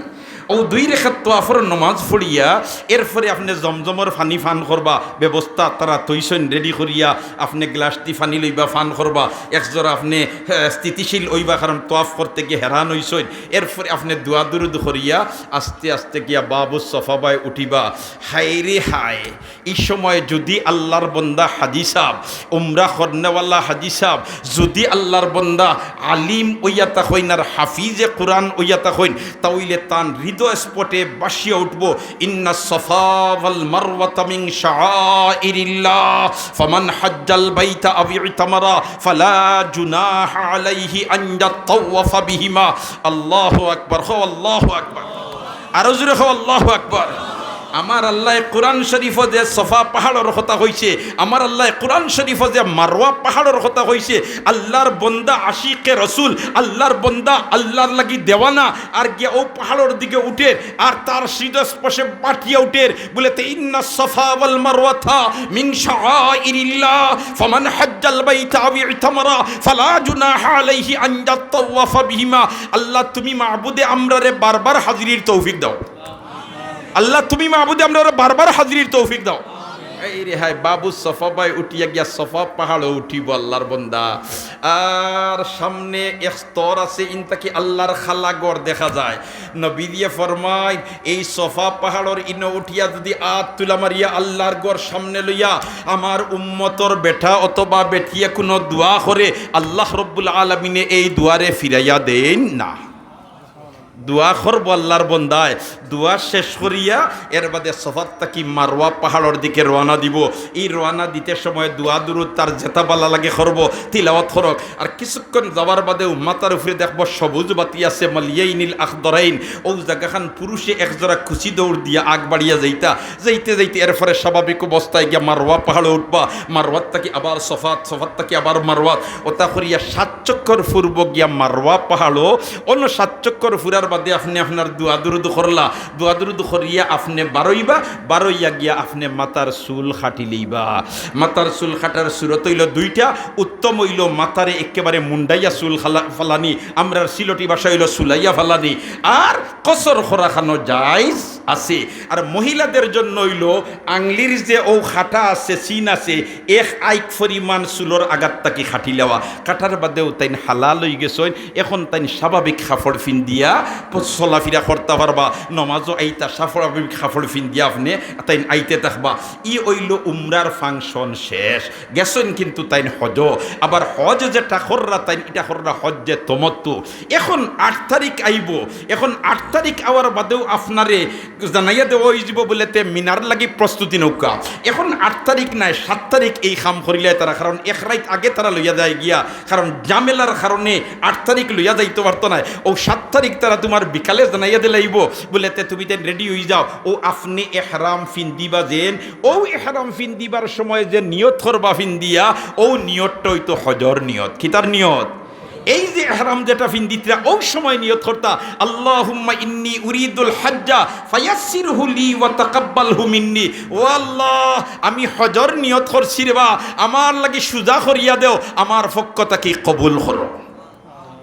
অউ দুই রেখাত তোয়াফর নমাজ পড়িয়া এরপরে আপনে জমজমর পানি পান করবা, ব্যবস্থা তারা থইছইন রেডি করিয়া, আপনে গ্লাসদি পানি লইবা, পান করবা, একজরা আপনে, আহ, স্থিতিশীল অইবা, কারণ তোয়াফ করতে গিয়া হেরান অইছইন। এরপরে আপনে দোয়া দুরুদ করিয়া আস্তে আস্তে গিয়া বাবুস সফা বায় উঠিবা। হায় রে হায়, ই সময় যুদি আল্লাহর বন্দা হাজি সাব, উমরা করনেওয়ালা হাজি সাব, যুদি আল্লাহর বন্দা আলিম অইয়া থাকইন আর হাফিজে কুরআন অইয়া থাকইন, তা অইলে তান হৃদয় স্ফটে বাসিয়া উঠবো, ইন্না সফা ওয়াল মারওয়াতা মিন শাআইরিল্লাহ, ফামান হাজ্জাল বাইতা আও ইতামারা ফালা জুনাহা আলাইহি আন ইয়াতাওয়াফা বিহিমা। আল্লাহু আকবার, কও আল্লাহু আকবার। আরো জোরে কও, আল্লাহু আকবার। আমার আল্লায় কুরআন শরীফো যে সফা পাহাড়র কথা কইছে, আমার আল্লায় কুরআন শরীফো যে মারওয়া পাহাড়র কথা কইছে, আল্লাহর বন্দা আশিকে রসুল, আল্লাহর বন্দা আল্লাহর লাগি দেওয়ানা, আর গিয়া অউ পাহাড়র দিকে উঠের, আর তার হৃদয় স্পর্শে বাটিয়া উঠের, বুলে, তে ইন্না সফা ওয়াল মারওয়াতা মিন শাআইরিল্লাহ, ফামান হাজ্জাল বাইতা আও ইতামারা ফালা জুনাহা আলাইহি আন ইয়াতাওয়াফা বিহিমা। আল্লাহ, তুমি মাবুদে আমরারে বারবার হাজিরির তৌফিক দাও। আল্লাহ, তুমি মাবুদে আমরারে বারবার হাজিরির তৌফিক দাও। এই রে হায়, বাবুস সফা বায় উঠিয়া গিয়া সফা পাহাড়ো উঠিবো আল্লাহর বন্দা। আর সামনে এক স্তর আছে, ইন থাকি আল্লাহর খালা ঘর দেখা যায়। নবীজিয়ে ফরমাইন, এই সফা পাহাড়র ইনো উঠিয়া যুদি আত তুলা মারিয়া আল্লাহর ঘর সামনে লইয়া আমার উম্মতর বেটা অথবা বেটিয়ে কুনু দোয়া করে, আল্লাহ রব্বুল আলামিনে এই দোয়ারে ফিরাইয়া দেইন না। দোয়া করবো আল্লাহর বন্দায়, দোয়া শেষ করিয়া এর বাদে সফাত থাকি মারওয়া পাহাড়র দিকে রওয়ানা দিবো। ই রওয়ানা দিতে সময় দোয়া দুরুদ তার যেতা ভালা লাগে করবো, তিলাওয়াত করউক। আর কিছুক্ষণ যাওয়ার বাদেউ মাথার উপরে দেখবো সবুজ বাতি আছে, মালইয়াইনিল আখদরাইন, অউ জাগাখান পুরুষে একজরা কুচি দৌড় দিয়া আগ বাড়িয়া যাইতা, যাইতে যাইতে এরপরে স্বাভাবিক অবস্থায় গিয়া মারওয়া পাহাড়ো উঠবা, মারওয়াত থাকি আবার সফাত, সফাত থাকি আবার মারওয়াত, অতা করিয়া সাত চক্কর ফুরবো গিয়া মারওয়া পাহাড়ো। অনো সাত চক্কর ফুরার বাদে আপনে আপনার দোয়া দুরুদ করলা, দোয়া দুরুদ করিয়া আপনে বারইবা, বারইয়া গিয়া আপনে মাথার চুল কাটি লইবা। মাথার চুল কাটার সুরত অইলো দুইটা, উত্তম অইলো মাথারে একেবারে মুন্ডাইয়া চুল খালা-, ফালানি, আমরার সিলটি ভাষা অইলো চুলাইয়া ফালানি, আর কসর করাখানো জায়েজ আছে। আর মহিলাদের জন্য অইলো আংলির যে অউ কাটা আছে, চিন আছে, এক আইক পরিমাণ চুলর আগাত থাকি কাটি লওয়া। কাটার বাদেউ তাইন হালাল অইগেছইন, এখন তাইন স্বাভাবিক কাপড় ফিন্দিয়া চলাফিরা করতা পারবা, নমাজও আইতা, সাফর কাপড় ফিন্দিয়া আপনে তাইন আইতে থাকবা। ই অইলো উমরার ফাংশন শেষ। গেছইন কিন্তু তাইন হজো। আবার হজ যেটা কররা তাইন, ইটা কররা হজ্জে তমত্তু। এখন আট তারিখ আইবো, এখন আট তারিখ আওয়ার বাদেউ আপনারে জানাইয়া দেওয়া অইযিবো বুলে তে মিনার লাগি প্রস্তুতি নৌকা। এখন আট তারিখ নায়, সাত তারিখ এই কাম করিলায় তারা, কারণ এক রাইত আগে তারা লইয়া যায় গিয়া, কারণ ঝামেলার কারণে আট তারিখ লইয়া যাইতো পারতো নায়। অউ সাত তারিখ তারা তুমার বিকালে জানাইয়া দিলাইবো বুলে তে তুমি তাইন রেডি অইযাও। অউ আপনে এহরাম ফিন্দিবা যেন, অউ এহরাম ফিন্দিবার সময় যে নিয়ত করবা ফিন্দিয়া, অউ নিয়তটা অইতো হজর নিয়ত। কিতার নিয়ত? এই যে এহরাম যেটা ফিন্দিতরা, অউ সময় নিয়ত করতা, "আল্লাহুম্মা ইন্নী উরিদুল হাজ্জা ফায়াসসিরহু লি ওয়া তাকাব্বালহু মিন্নী।" ও আল্লাহ, আমি হজর নিয়ত করছি রেবা, আমার লাগি সুজা করিয়া দেও, আমার পক্ষ থাকি কবুল করো।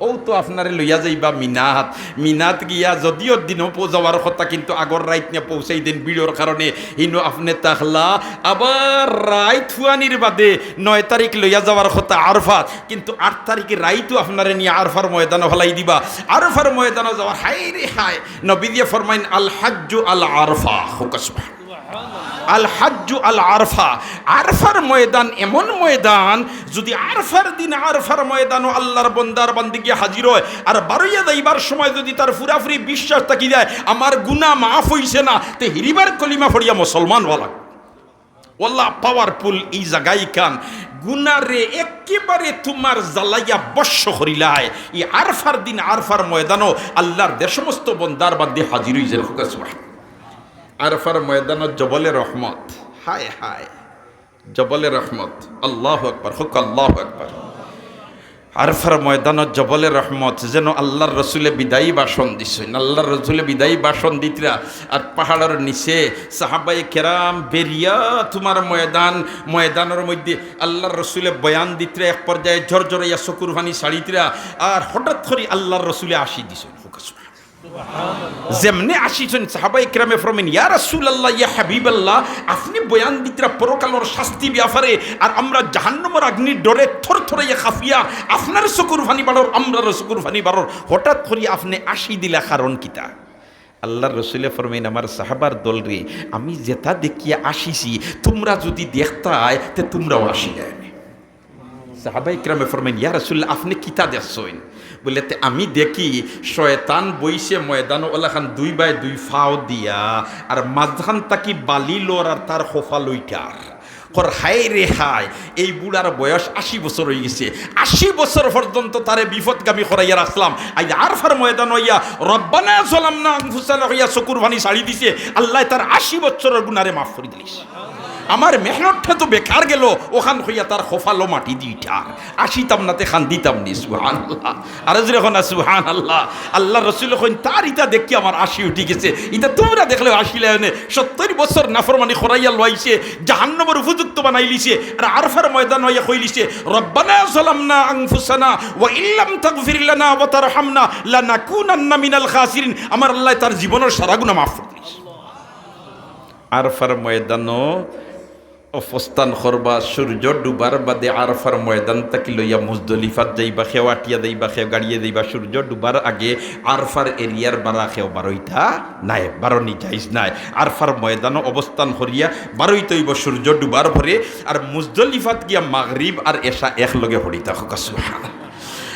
অউ তো আপনারে লইয়া যাইবা মিনাত। মিনাত গিয়া যদিও দিনো পৌ-, যাওয়ার কথা, কিন্তু আগর রাইত নিয়া পৌঁছাই দেন ভিড়র কারণে, হিনো আপনে থাকলা। আবার রাইত ফুয়ানির বাদে নয় তারিখ লইয়া যাওয়ার কথা আরফাত, কিন্তু আট তারিখে রাইতও আপনারে নিয়া আরফার ময়দানো ফালাই দিবা। আরফার ময়দানো যাওয়ার, হায় রে হায়, নবীজিয়ে ফরমাইন, "আল হাজ্জু আল আরফা।" কউক্কা সুবহান। আল হাজ্জু আল আরফা, আরফার ময়দান এমন ময়দান, যুদি আরফার দিন আরফার ময়দানো আল্লার বন্দার বান্দি গিয়া হাজির অয়, আর বারইয়া যাইবার সময় যুদি তার পুরাপুরি বিশ্বাস থাকি যায়, আমার গুনা মাফ অইছে না, তে হিরিবার কলিমা পড়িয়া মুসলমান অওয়া লাগবো। ওয়াল্লা পাওয়ারফুল ই জাগাইখান, গুনারে একেবারে তুমার জ্বালাইয়া ভস্ম করিলায়। ই আরফার দিন আরফার ময়দানো আল্লার যে সমস্ত বন্দার বান্দি হাজির অইছে, কউক্কা সুবহান। আরফার ময়দানো জবলে রহমত, হায় হায়, জবলে রহমত, আল্লাহু আকবার, কউক্কা আল্লাহু আকবার। আরফার ময়দানো জবলে রহমত, যেন আল্লার রসুলে বিদায়ী ভাষণ দিছইন। আল্লার রসুলে বিদায়ী ভাষণ দিতরা, আর পাহাড়র নিচে সাহাবায়ে কেরাম বেরিয়া তুমার ময়দান, ময়দানর মধ্যে আল্লার রসুলে বয়ান দিতরা, এক পর্যায়ে ঝরঝরাইয়া চকুর পানি ছাড়িতরা, আর হঠাৎ করি আল্লার রসুলে আশি দিছইন। কউক্কা সুবহান। যেমনে আশিছইন, সাহাবায়ে কেরামে ফরমাইন, "ইয়া রাসূলুল্লাহ, ইয়া হাবিবাল্লাহ, আপনে বয়ান দিতরা পরকালর শাস্তি ব্যাপারে, আর আমরা জাহান্নামর আগ্নির ডরে থরথরাইয়া কাঁপিয়ার, আপনার চকুর পানি বারর, আমরারও চকুর পানি বারর, হঠাৎ করি আপনে আশি দিলা, কারণ কিতা?" আল্লার রসুলে ফরমাইন, "আমার সাহাবার দলরে, আমি যেটা দেখিয়া আশিছি, তুমরা যুদি দেখতায়, তে তুমরাও আশিলায় নে।" সাহাবায়ে কেরামে ফরমাইন, "ইয়া রাসূলুল্লাহ, আপনে কিতা দেখছইন?" বুলে, "তে আমি দেখি শয়তান বইছে ময়দানো, অলাখান দুই বায় দুই ফাও দিয়া, আর মাঝখান থাকি বালি লর আর তার কপাল উঠার।" কর, হায় রে হায়, এই বুড়ার বয়স আশি বছর অইগেছে, আশি বছর পর্যন্ত তারে বিপথগামী করাইয়া রাখলাম, আইজ আরফার ময়দানো আইয়া "রব্বানা যালামনা আনফুসানা" কইয়া চকুর পানি ছাড়ি দিছে, আল্লায় তার আশি বছরর গুনারে মাফ করি দিলিছে। আমার মেহনতটা তো বেকার গেল, অখান কইয়া তার কপালো মাটি দি উঠার। আশিতাম না তে কান্দিতাম নি, সুবহানাল্লাহ। আরো জোরে কও না, সুবহানাল্লাহ। আল্লার রসুলে কইন, "তার ইটা দেখি আমার আশি উঠি গেছে, ইটা তুমরা দেখলেও আশিলায় নে।" সত্তইর বছর নাফরমানি করাইয়া লইছে, জাহান্নামর উপযুক্ত বানাইলিছে, আর আরফার ময়দানো আইয়া কইলিছে, "রব্বানা যালামনা আনফুসানা ওয়া ইল্লাম তাগফির লানা ওয়া তারহামনা লানাকুনান্না মিনাল খাসিরিন।" আমার আল্লায় তার জীবনর সারা গুনা মাফ করি দিলিছে। আরফার ময়দানো অবস্থান করবা, সূর্য ডুবার বাদে আরফার ময়দান থাকি লইয়া মুজদলিফাত যাইবা, কেউ আটিয়া যাইবা, কেউ গাড়িয়ে যাইবা। সূর্য ডুবার আগে আরফার এরিয়ার বারা কেউ বারইতা নায়, বারনি জাইজ নায়। আরফার ময়দানো অবস্থান করিয়া বারইতে অইবো সূর্য ডুবার পরে। আর মুজদলিফাত গিয়া মাগরিব আর এশা একলগে পড়িতা, কউক্কা সুবহানাল্লাহ।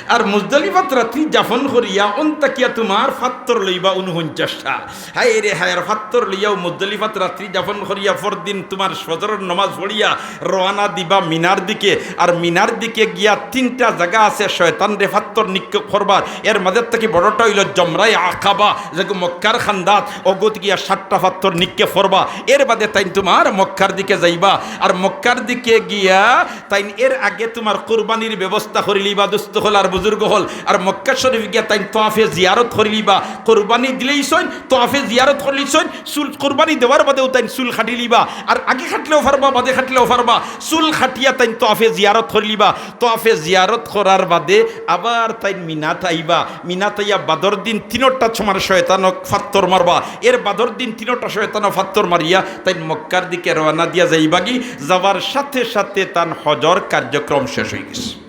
আর মুজদলিফাত রাত্রি যাপন করিয়া অন থাকিয়া তুমার ফাত্তর লইবা ঊনপঞ্চাশটা। হায় রে হায়, আর ফাত্তর লইয়াও মুজদলিফাত রাত্রি যাপন করিয়া পরদিন তুমার ফজরর নমাজ পড়িয়া রওয়ানা দিবা মিনার দিকে। আর মিনার দিকে গিয়া তিনটা জাগা আছে শয়তানরে ফাত্তর নিক্ষেপ করবার। এর মাঝে থাকি বড়টা অইলো জমরায়ে আকাবা, যেগু মক্কার কান্দাত, অগুত গিয়া সাতটা ফাত্তর নিক্ষেপ করবা। এর বাদে তাইন তুমার মক্কার দিকে যাইবা। আর মক্কার দিকে গিয়া তাইন এর আগে তুমার কুরবানির ব্যবস্থা করিলিবা, দোস্ত অকল আর বুজুর্গ অকল। আর মক্কা শরীফ গিয়া তাইন তোয়াফে জিয়ারত করিলিবা। কুরবানি দিলাইছইন, তোয়াফে জিয়ারত করিলিছইন, চুল, কুরবানি দেওয়ার বাদেও তাইন চুল কাটিলিবা। আর আগে কাটলেও পারবা, বাদে কাটলেও পারবা, চুল কাটিয়া তাইন তোয়াফে জিয়ারত করিলিবা। তোয়াফে জিয়ারত করার বাদে আবার তাইন মিনাত আইবা। মিনাত আইয়া বাদর দিন তিনোটা সময় শয়তানও ফাত্তর মারবা। এর বাদর দিন তিনোটা শয়তানও ফাত্তর মারিয়া তাইন মক্কার দিকে রওয়ানা দিয়া যাইবাগি। যাওয়ার সাথে সাথে তান হজর কার্যক্রম শেষ অইগেছে।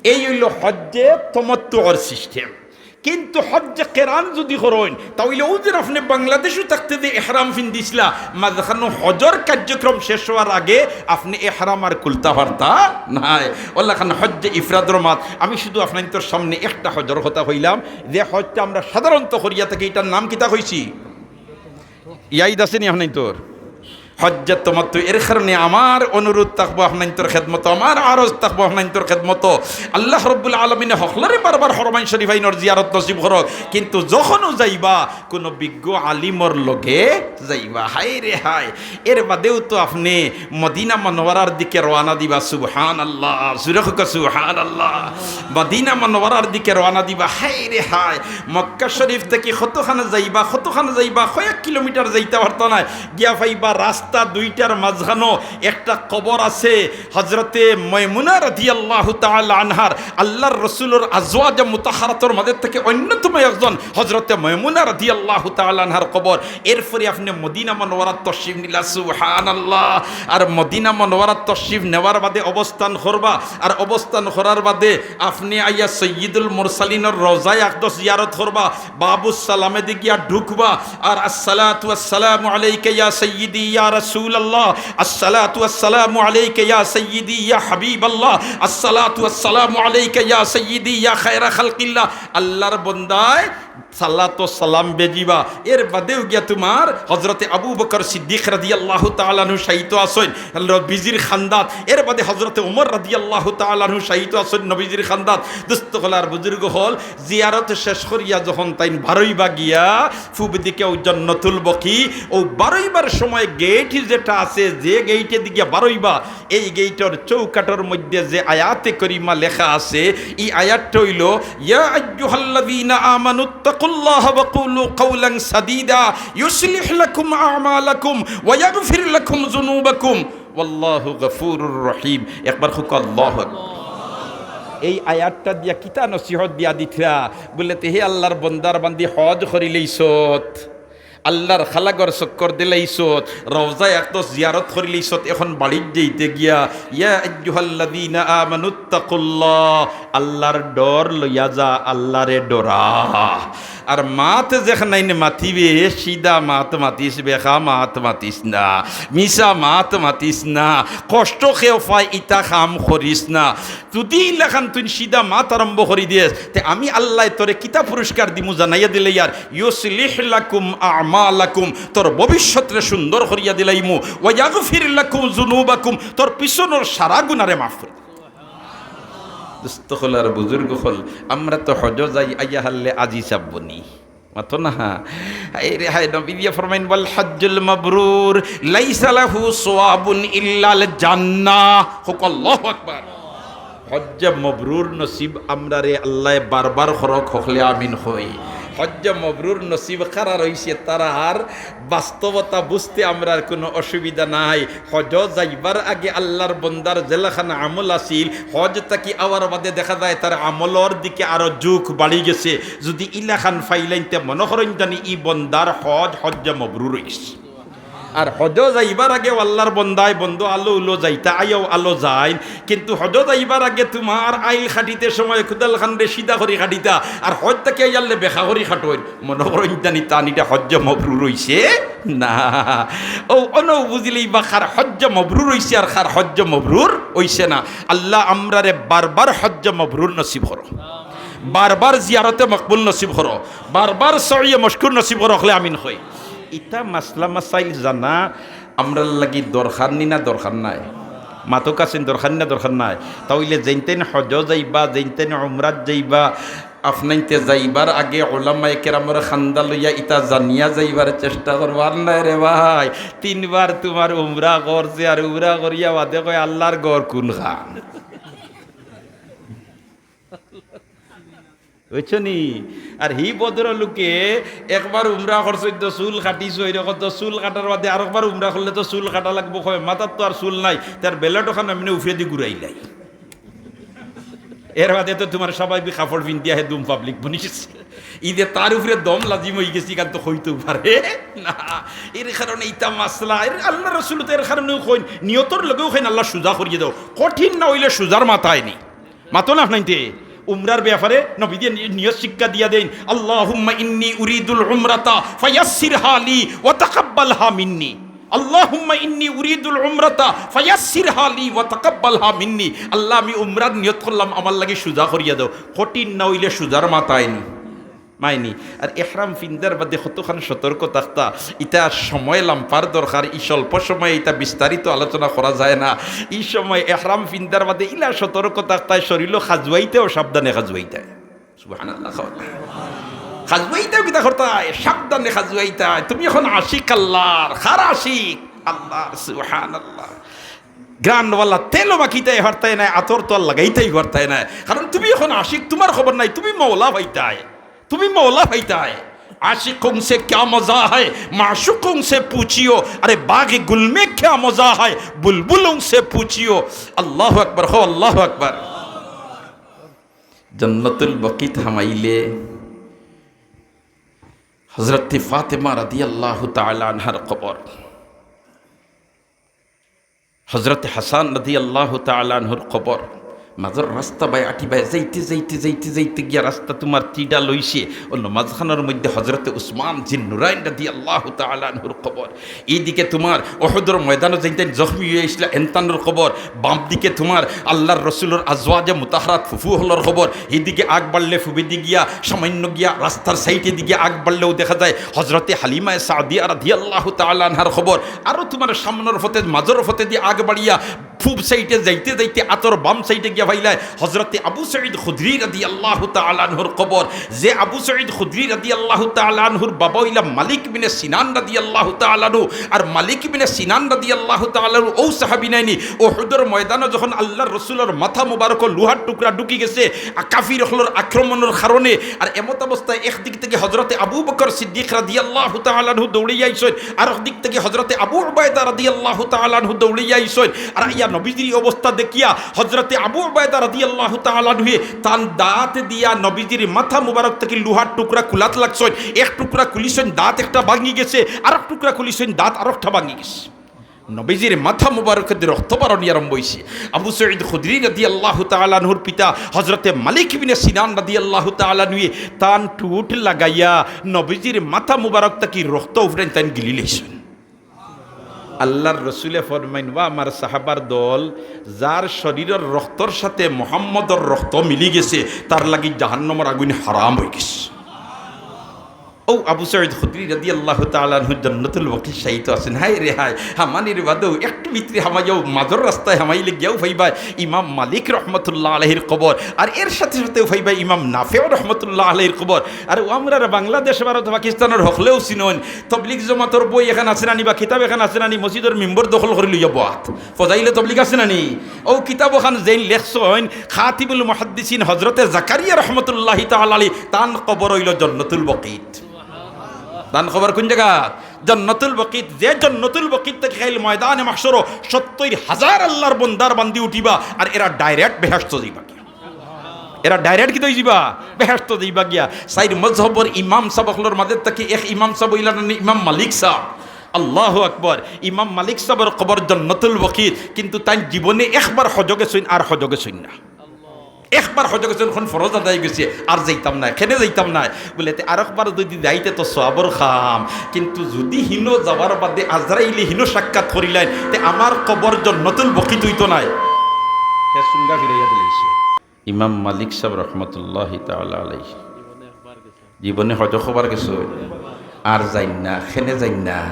এই অইলো হজ্জে তমত্তুর সিস্টেম। কিন্তু হজ্জে কেরান যুদি করইন, তা অইলে অউ যে আপনে বাংলাদেশো থাকতে যে এহরাম ফিন্দিছলা, মাঝখানো হজর কার্যক্রম শেষ অওয়ার আগে আপনে এহরাম আর খুলতা পারতা নায়। অলাখান হজ্জে ইফরাদর মাত। আমি শুধু আপনাইনতর সামনে একটা হজর কথা কইলাম, যে হজটা আমরা সাধারণত করিয়া থাকি, ইটার নাম কিতা কইছি? ইয়াদ আছে নি আপনাইনতর? হজ্জে তামাত্তুই। এর কারণে আমার অনুরোধ থাকবো আপনাইনতর খেদমতো, আমার আরজ থাকবো আপনাইনতর খেদমতো। আল্লাহ রব্বুল আলামিনে হকলরে বারবার হরমাইন শরীফাইনর জিয়ারত নসিব করউক, কিন্তু যখনউ যাইবা কুনু বিজ্ঞ আলিমর লগে যাইবা। হায় রে হায়, এর বাদেউ তো আপনে মদিনা মনোয়ারার দিকে রওয়ানা দিবা। সুবহানাল্লাহ, জুরে কউক্কা সুবহানাল্লাহ। মদিনা মনোয়ারার দিকে রওয়ানা দিবা। হায় রে হায়, মক্কা শরীফ থাকি কতখান যাইবা, কতখান যাইবা, কয়েক কিলোমিটার যাইতা পারতা নায়। গিয়া পাইবা রাস্তা দুইটার মাঝখানো একটা কবর আছে, হজরতে ময়মুনা রাদিয়াল্লাহু তাআলা আনহার, আল্লাহর রসুলর আজওয়াজে মুতাহহারাতর মাঝে থাকি অন্যতম একজন হজরতে ময়মুনা রাদিয়াল্লাহু তাআলা আনহার কবর। এরপরে আপনে মদিনা মনোয়ারাত তশরিফ নিলা, সুবহানাল্লাহ। আর মদিনা মনোয়ারাত তশরিফ নেওয়ার বাদে অবস্থান করবা, আর অবস্থান করার বাদে আপনে আইয়া সৈয়দুল মুরসালিনর রওজায়ে আকদস জিয়ারত করবা, বাবুস সালামেদি গিয়া ঢুকবা, আর আসসালাতু আসসালামু আলাইকা ইয়া সাইয়্যিদি ইয়া রাসূলুল্লাহ, আসসালাতু আসসালামু আলাইকা ইয়া সাইয়্যিদি ইয়া হাবিবাল্লাহ, আসসালাতু আসসালামু আলাইকা ইয়া সাইয়্যিদি ইয়া খায়রা খালকিল্লাহ। আল্লাহর বন্দায় সালাত ও সালাম বেজিবা। এর বাদেউ গিয়া তুমার হজরতে আবু বকর সিদ্দিক রাদিয়াল্লাহু তাআলা আনহু শায়িত আছইন নবীজির খান্দাত, এর বাদে হজরতে উমর রাদিয়াল্লাহু তাআলা আনহু শায়িত আছইন নবীজির খান্দাত। দোস্ত অকল আর বুজুর্গ অকল, জিয়ারত শেষ করিয়া যখন তাইন বারইবা গিয়া, পূব দিকে অউ জন্নতুল বকি, অউ বারইবার সময় গেইট যেটা আছে, যে গেইটেদি গিয়া বারইবা, এই গেইটর চৌকাঠর মধ্যে যে আয়াতে করিমা লেখা আছে, ই আয়াতটা অইলো, ইয়া আইয়ুহাল্লাযীনা আমানুত্তাকুল্লাহা ওয়া কুলু কাওলান সাদীদা, ইউসলিহ লাকুম আমালাকুম ওয়া ইয়াগফির লাকুম যুনুবাকুম, ওয়াল্লাহু গাফুরুর রহিম। একবার কউক্কা আল্লাহু আকবার। এই আয়াতটা দিয়া কিতা নসিহত দিয়া দিতরা? বুলে তে, হে আল্লাহর বন্দার বান্দি, হজ করিলাইছত, আল্লাহর খালাঘর চক্কর দিলাইছত, রওজায়ে আকদস জিয়ারত করিলাইছত, এখন বাড়িত যাইতে গিয়া, ইয়া আইয়ুহাল্লাযীনা আমানুত্তাকুল্লাহ, আল্লাহর ডর লইয়া যা, আল্লাহরে ডরা। আর মাত যেখানাইন মাতিবে, সিধা মাত মাতিস, বেকা মাত মাতিস না, মিছা মাত মাতিস না, কষ্ট কেউ পায় ইতা কাম করিস না। যুদি ইলাখান তুই সিধা মাত আরম্ভ করি দিস, তে আমি আল্লায় তোরে কিতা পুরস্কার দিমু জানাইয়া দিলে ইয়ার, ইউসলিহ লাকুম আমালাকুম, তোর ভবিষ্যতরে সুন্দর করিয়া দিলাইমু, ওয়া ইয়াগফির লাকুম যুনুবাকুম, তোর পিছনর সারা গুনারে মাফ করি। দোস্ত অকল আর বুজুর্গ অকল, আমরা তো হজো যাই, আইয়া হারলে আজি চাব্বনি। মাতো না। এই রে হায়, নবী দিয়া ফরমাইন, "ওয়াল হজ্জুল মাবরুর লাইসা লাহু সওয়াবুন ইল্লাল জান্নাহ।" কউক্কা আল্লাহু আকবার। হজ্জে মবরুর নসিব আমরারে আল্লায় বারবার করউক, হকলে আমিন কই। হজ্জে মবরুর নসিব কারার অইছে, তারার বাস্তবতা বুঝতে আমরার কুনু অসুবিধা নাই। হজো যাইবার আগে আল্লাহর বন্দার যেলাখান আমল আছিল, হজ থাকি আওয়ার বাদে দেখা যায় তার আমলর দিকে আরো ঝুঁক বাড়ি গেছে। যুদি ইলাখান পাইলাইন তে মনো করইন জানি ই বন্দার হজ, হজ্জে মবরুর অইছে। আর হজো যাইবার আগেও আল্লাহর বন্দায় বন্দো আলো উলো যাইতা, আইয়াও আলো যাইন, কিন্তু হজো যাইবার আগে তুমার আইল কাটিতে সময় কুদালখানরে সিধা করি কাটিতা, আর হজ থাকি আইয়ারলে বেকা করি কাটইন, মনো করইন জানি তান ইটা হজ্জে মবরুর অইছে না। অউ অনউ বুঝিলাইবা কার হজ্জে মবরুর অইছে আর কার হজ্জে মবরুর অইছে না। আল্লাহ আমরারে বারবার হজ্জে মবরুর নসিব করো, বারবার জিয়ারতে মকবুল নসিব করো, বারবার সইয়ে মশকুর নসিব করো, হকলে আমিন কই। ইতা মাসলা মাসাইল জানা আমরার লাগি দরকার নি না দরকার নাই? মাতো কাছেন দরকার নি না দরকার নাই? তা অইলে যেইনতেন হজো যাইবা, যেইনতেন উমরাত যাইবা, আপনাইনতে যাইবার আগে ওলামায়ে কেরামর খান্দা লইয়া ইতা জানিয়া যাইবার চেষ্টা করবা। আর নায় রে ভাই, তিনবার তুমার উমরা করছে আর উমরা করিয়া বাদে কয়, "আল্লাহর ঘর কুনখান?" বুঝছো নি? আর হি ভদ্রলোকে একবার উমরা করছইন তো চুল কাটিছইন, অখন তো চুল কাটার বাদে আরকবার উমরা করলে তো চুল কাটা লাগবো, কয়, "মাথাত তো আর চুল নাই।" তার বেলেট অখান এমনে উফরেদি ঘুরাইলাই। এর বাদে তো তুমার স্বাভাবিক কাপড় পিন্দিয়া হে দুম পাবলিক বনিছে। ইদে তার উপরে দম লাজিম অইগেছে, ইখান তো কইতেউ পারে না। এর কারণে ইতা মাসলা, এর আল্লাহর রসুল তো এর কারণেউ কইন, নিয়তর লগেউ কইন, "আল্লাহ সুজা করিয়া দেও।" কঠিন না অইলে সুজার মাথায় নি। মাতো না আপনাইনতে? উমরার ব্যাপারে নবীজি নি-, নিয়ত শিক্ষা দিয়া দেইন, "আল্লাহুম্মা ইন্নী উরিদুল উমরাতা ফায়াসসিরহা লি ওয়া তাকাব্বালহা মিন্নী। আল্লাহুম্মা ইন্নী উরিদুল উমরাতা ফায়াসসিরহা লি ওয়া তাকাব্বালহা মিন্নী।" আল্লাহ, আমি উমরার নিয়ত করলাম, আমার লাগি সুজা করিয়া দেও। কঠিন না অইলে সুজার মাত আইনি। মাইনি। আর এহরাম ফিন্দার বাদে কতখান সতর্ক থাকতা, ইতা সময় লাম্বার দরকার, ই স্বল্প সময়ে ইতা বিস্তারিত আলোচনা করা যায় না। ই সময় এহরাম ফিন্দার বাদে ইলা সতর্ক থাকতা, শরীলো খাজুয়াইতেও সাবধানে খাজুয়াইতায়। সুবহানাল্লাহ। খাজুয়াইতেও কিতা করতায়? সাবধানে খাজুয়াইতায়। তুমি অখন আশিক আল্লাহর, কার আশিক? আল্লাহর। সুবহানাল্লাহ। ঘ্রাণওয়ালা তেলও মাখিতায় পারতায় নায়, আতর তো আর লাগাইতায় পারতায় নায়, কারণ তুমি অখন আশিক, তুমার খবর নাই, তুমি মওলা পাইতায়। তুমি মওলা পাইতায়। عاشقوں سے کیا مزہ ہے، معشوقوں سے پوچھیو، ارے باغِ گل میں کیا مزہ ہے، بلبلوں سے پوچھیو۔ আল্লাহু আকবার, হো আল্লাহু আকবার। জান্নাতুল বকিত হামাইলে হযরতে ফাতেমা রাদিয়াল্লাহু তাআলা আনহার কবর। হযরতে হাসান রাদিয়াল্লাহু তাআলা আনহুর কবর। মাজর রাস্তা বায় আটিবায় যাইতে, যাইতে, যাইতে, যাইতে গিয়া রাস্তা তুমার তিডা লইছে। অনো মাজখানর মধ্যে হযরতে উসমান জিন্নুরাইন রাদিয়াল্লাহু তাআলা আনহুর কবর। ইদিকে তুমার উহুদর ময়দানো যেইন তাইন জখমি অইয়া আইছলা, এন তানর কবর। বাম দিকে তুমার আল্লাহর রসুলর আজওয়াজে মুতাহহারাত ফুফু অকলর কবর। ইদিকে আগ বাড়লে ফুবেদি গিয়া, সামান্য গিয়া রাস্তার সাইডেদি গিয়া আগ বাড়লেউ দেখা যায় হযরতে হালিমায়ে সাদিয়া রাদিয়াল্লাহু তাআলা আনহার কবর। আরো তুমার সামনর পথে, মাজর পথেদি আগ বাড়িয়া পুব সাইডে যাইতে যাইতে আতর বাম সাইডে গিয়া পাইলায় হযরতে আবু সাঈদ খুদরি রাদিয়াল্লাহু তাআলা আনহুর কবর। যে আবু সাঈদ খুদরি রাদিয়াল্লাহু তাআলা আনহুর বাবা অইলা মালিক বিনে সিনান রাদিয়াল্লাহু তাআলা আনহু। আর মালিক বিনে সিনান রাদিয়াল্লাহু তাআলা আনহু অউ সাহাবী নায়নি, উহুদর ময়দানো যখন আল্লাহর রসুলর মাথা মুবারকো লুহার টুকরা ঢুকি গেছে, আ, কাফির অকলর আক্রমণর কারণে, আর এমত অবস্থায় একদিক থাকি হযরতে আবু বকর সিদ্দিক রাদিয়াল্লাহু তাআলা আনহু দৌড়াইয়া আইছইন, আরক দিক থাকি হযরতে আবু উবায়দা রাদিয়াল্লাহু তাআলা আনহু দৌড়াইয়া আইছইন। আর আইয়া নবীজির ই অবস্থা দেখিয়া হযরতে আবু উবায়দা রাদিয়াল্লাহু তাআলা আনহুয়ে তান দাঁত দিয়া নবীজির মাথা মুবারক থাকি লুহার টুকরা খুলাত লাগছইন। এক টুকরা খুলিছইন, দাঁত একটা ভাঙ্গি গেছে, আরক টুকরা খুলিছইন, দাঁত আরকটা ভাঙ্গি গেছে। নবীজির মাথা মুবারকদি রক্ত বারনি আরম্ভ অইছে। আবু সাঈদ খুদরি রাদিয়াল্লাহু তাআলা আনহুর পিতা হযরতে মালিক বিনে সিনান রাদিয়াল্লাহু তাআলা আনহুয়ে তান ঠুট লাগাইয়া নবীজির মাথা মুবারক থাকি রক্ত উফরাইন তাইন গিলি লাইছইন। আল্লাহর রসুলে ফরমাইন, "ও আমার সাহাবার দল, যার শরীরর রক্তর সাথে মুহাম্মদর রক্ত মিলি গেছে, তার লাগি জাহান্নামর আগুন হারাম অই গেছে।" অউ আবু সাঈদ খুদরি রাদিয়াল্লাহু তাআলা আনহু জান্নাতুল বকিত শায়িত আছইন। হায় রে হায়, হামানির বাদেউ একটু ভিতরে হামাইয়াউ মাজর রাস্তায় হামাইলে গিয়াউ পাইবায় ইমাম মালিক রহমতুল্লাহ আলাইহির কবর, আর এর সাথে সাথেউ পাইবায় ইমাম নাফেউ রহমতুল্লাহ আলাইহির কবর। আর অউ আমরার বাংলাদেশ, ভারত, পাকিস্তানর হকলেউ চিনইন, তবলিগ জমাতর বই এখান আছে নানি বা কিতাব এখান আছে নানি, মসজিদর মিম্বর দখল করি লইয়া বওয়াত। ফজাইলে তবলিগ আছে নানি? অউ কিতাব অখান যেইন লেখছইন, খাতিমুল মুহাদ্দিসিন হযরতে জাকারিয়া রহমতুল্লাহি তাআলা আলাইহি, তান কবর অইলো জান্নাতুল বকিত। তান কবর কুন জাগাত? জান্নাতুল বকিত। যে জান্নাতুল বকিত থাকি কাইল ময়দানে মাহশরো সত্তইর হাজার আল্লাহর বন্দার বান্দি উঠিবা, আর এরা direct বেহেশতো যাইবা গিয়া। এরা direct কিতা অইযিবা? বেহেশতো যাইবা গিয়া। চাইর মজহবর ইমাম সাব অকলর মাঝে থাকি এক ইমাম সাব অইলা নানি ইমাম মালিক সাব। আল্লাহু আকবার। ইমাম মালিক সাবর কবর জান্নাতুল বকিত, কিন্তু তাইন জীবনে একবার হজো গেছইন, আর হজো গেছইন না। একবার হজো গেছইন, অখন ফরজ আদায় গেছে, আর যাইতাম নায়, কেনে যাইতাম নায়। বুলে, "তে আরকবার যুদি যাইতে তো সওয়াবর কাম, কিন্তু যুদি হিনো যাওয়ার বাদে আজরাইলে হিনো সাক্ষাৎ করিলাইন, তে আমার কবর জান্নাতুল বকিত অইতো নায়।" হে সুঙ্গা ফিরাইয়া দিলাইছে। ইমাম মালিক সাব রহমতুল্লাহি তাআলা আলাইহি জীবনে হজো কবার গেছইন, আর যাইন না, কেনে যাইন না।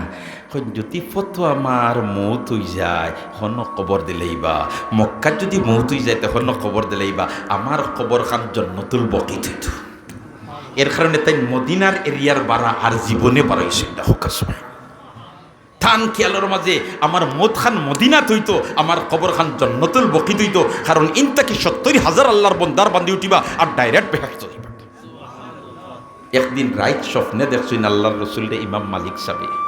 কইন, "যুদি ফতো আমার মউত অই যায়, হনো কবর দিলাইবা, মক্কাত যুদি মউত অই যায়, তে হনো কবর দিলাইবা, আমার কবর খান জান্নাতুল বকিত অইতো।" এর কারণে তাইন মদিনার এরিয়ার বারা আর জীবনে বার অইছইন না। হক্কা সুবহান। তান খিয়ালর মাঝে আমার মউত খান মদিনাত অইতো, আমার কবর খান জান্নাতুল বকিত অইতো, কারণ ইন থাকি সত্তইর হাজার আল্লাহর বন্দার বান্দি উঠিবা আর direct বেহেশতো যাইবা। একদিন রাইত স্বপ্নে দেখছইন আল্লাহর রসুলরে ইমাম মালিক সাবে।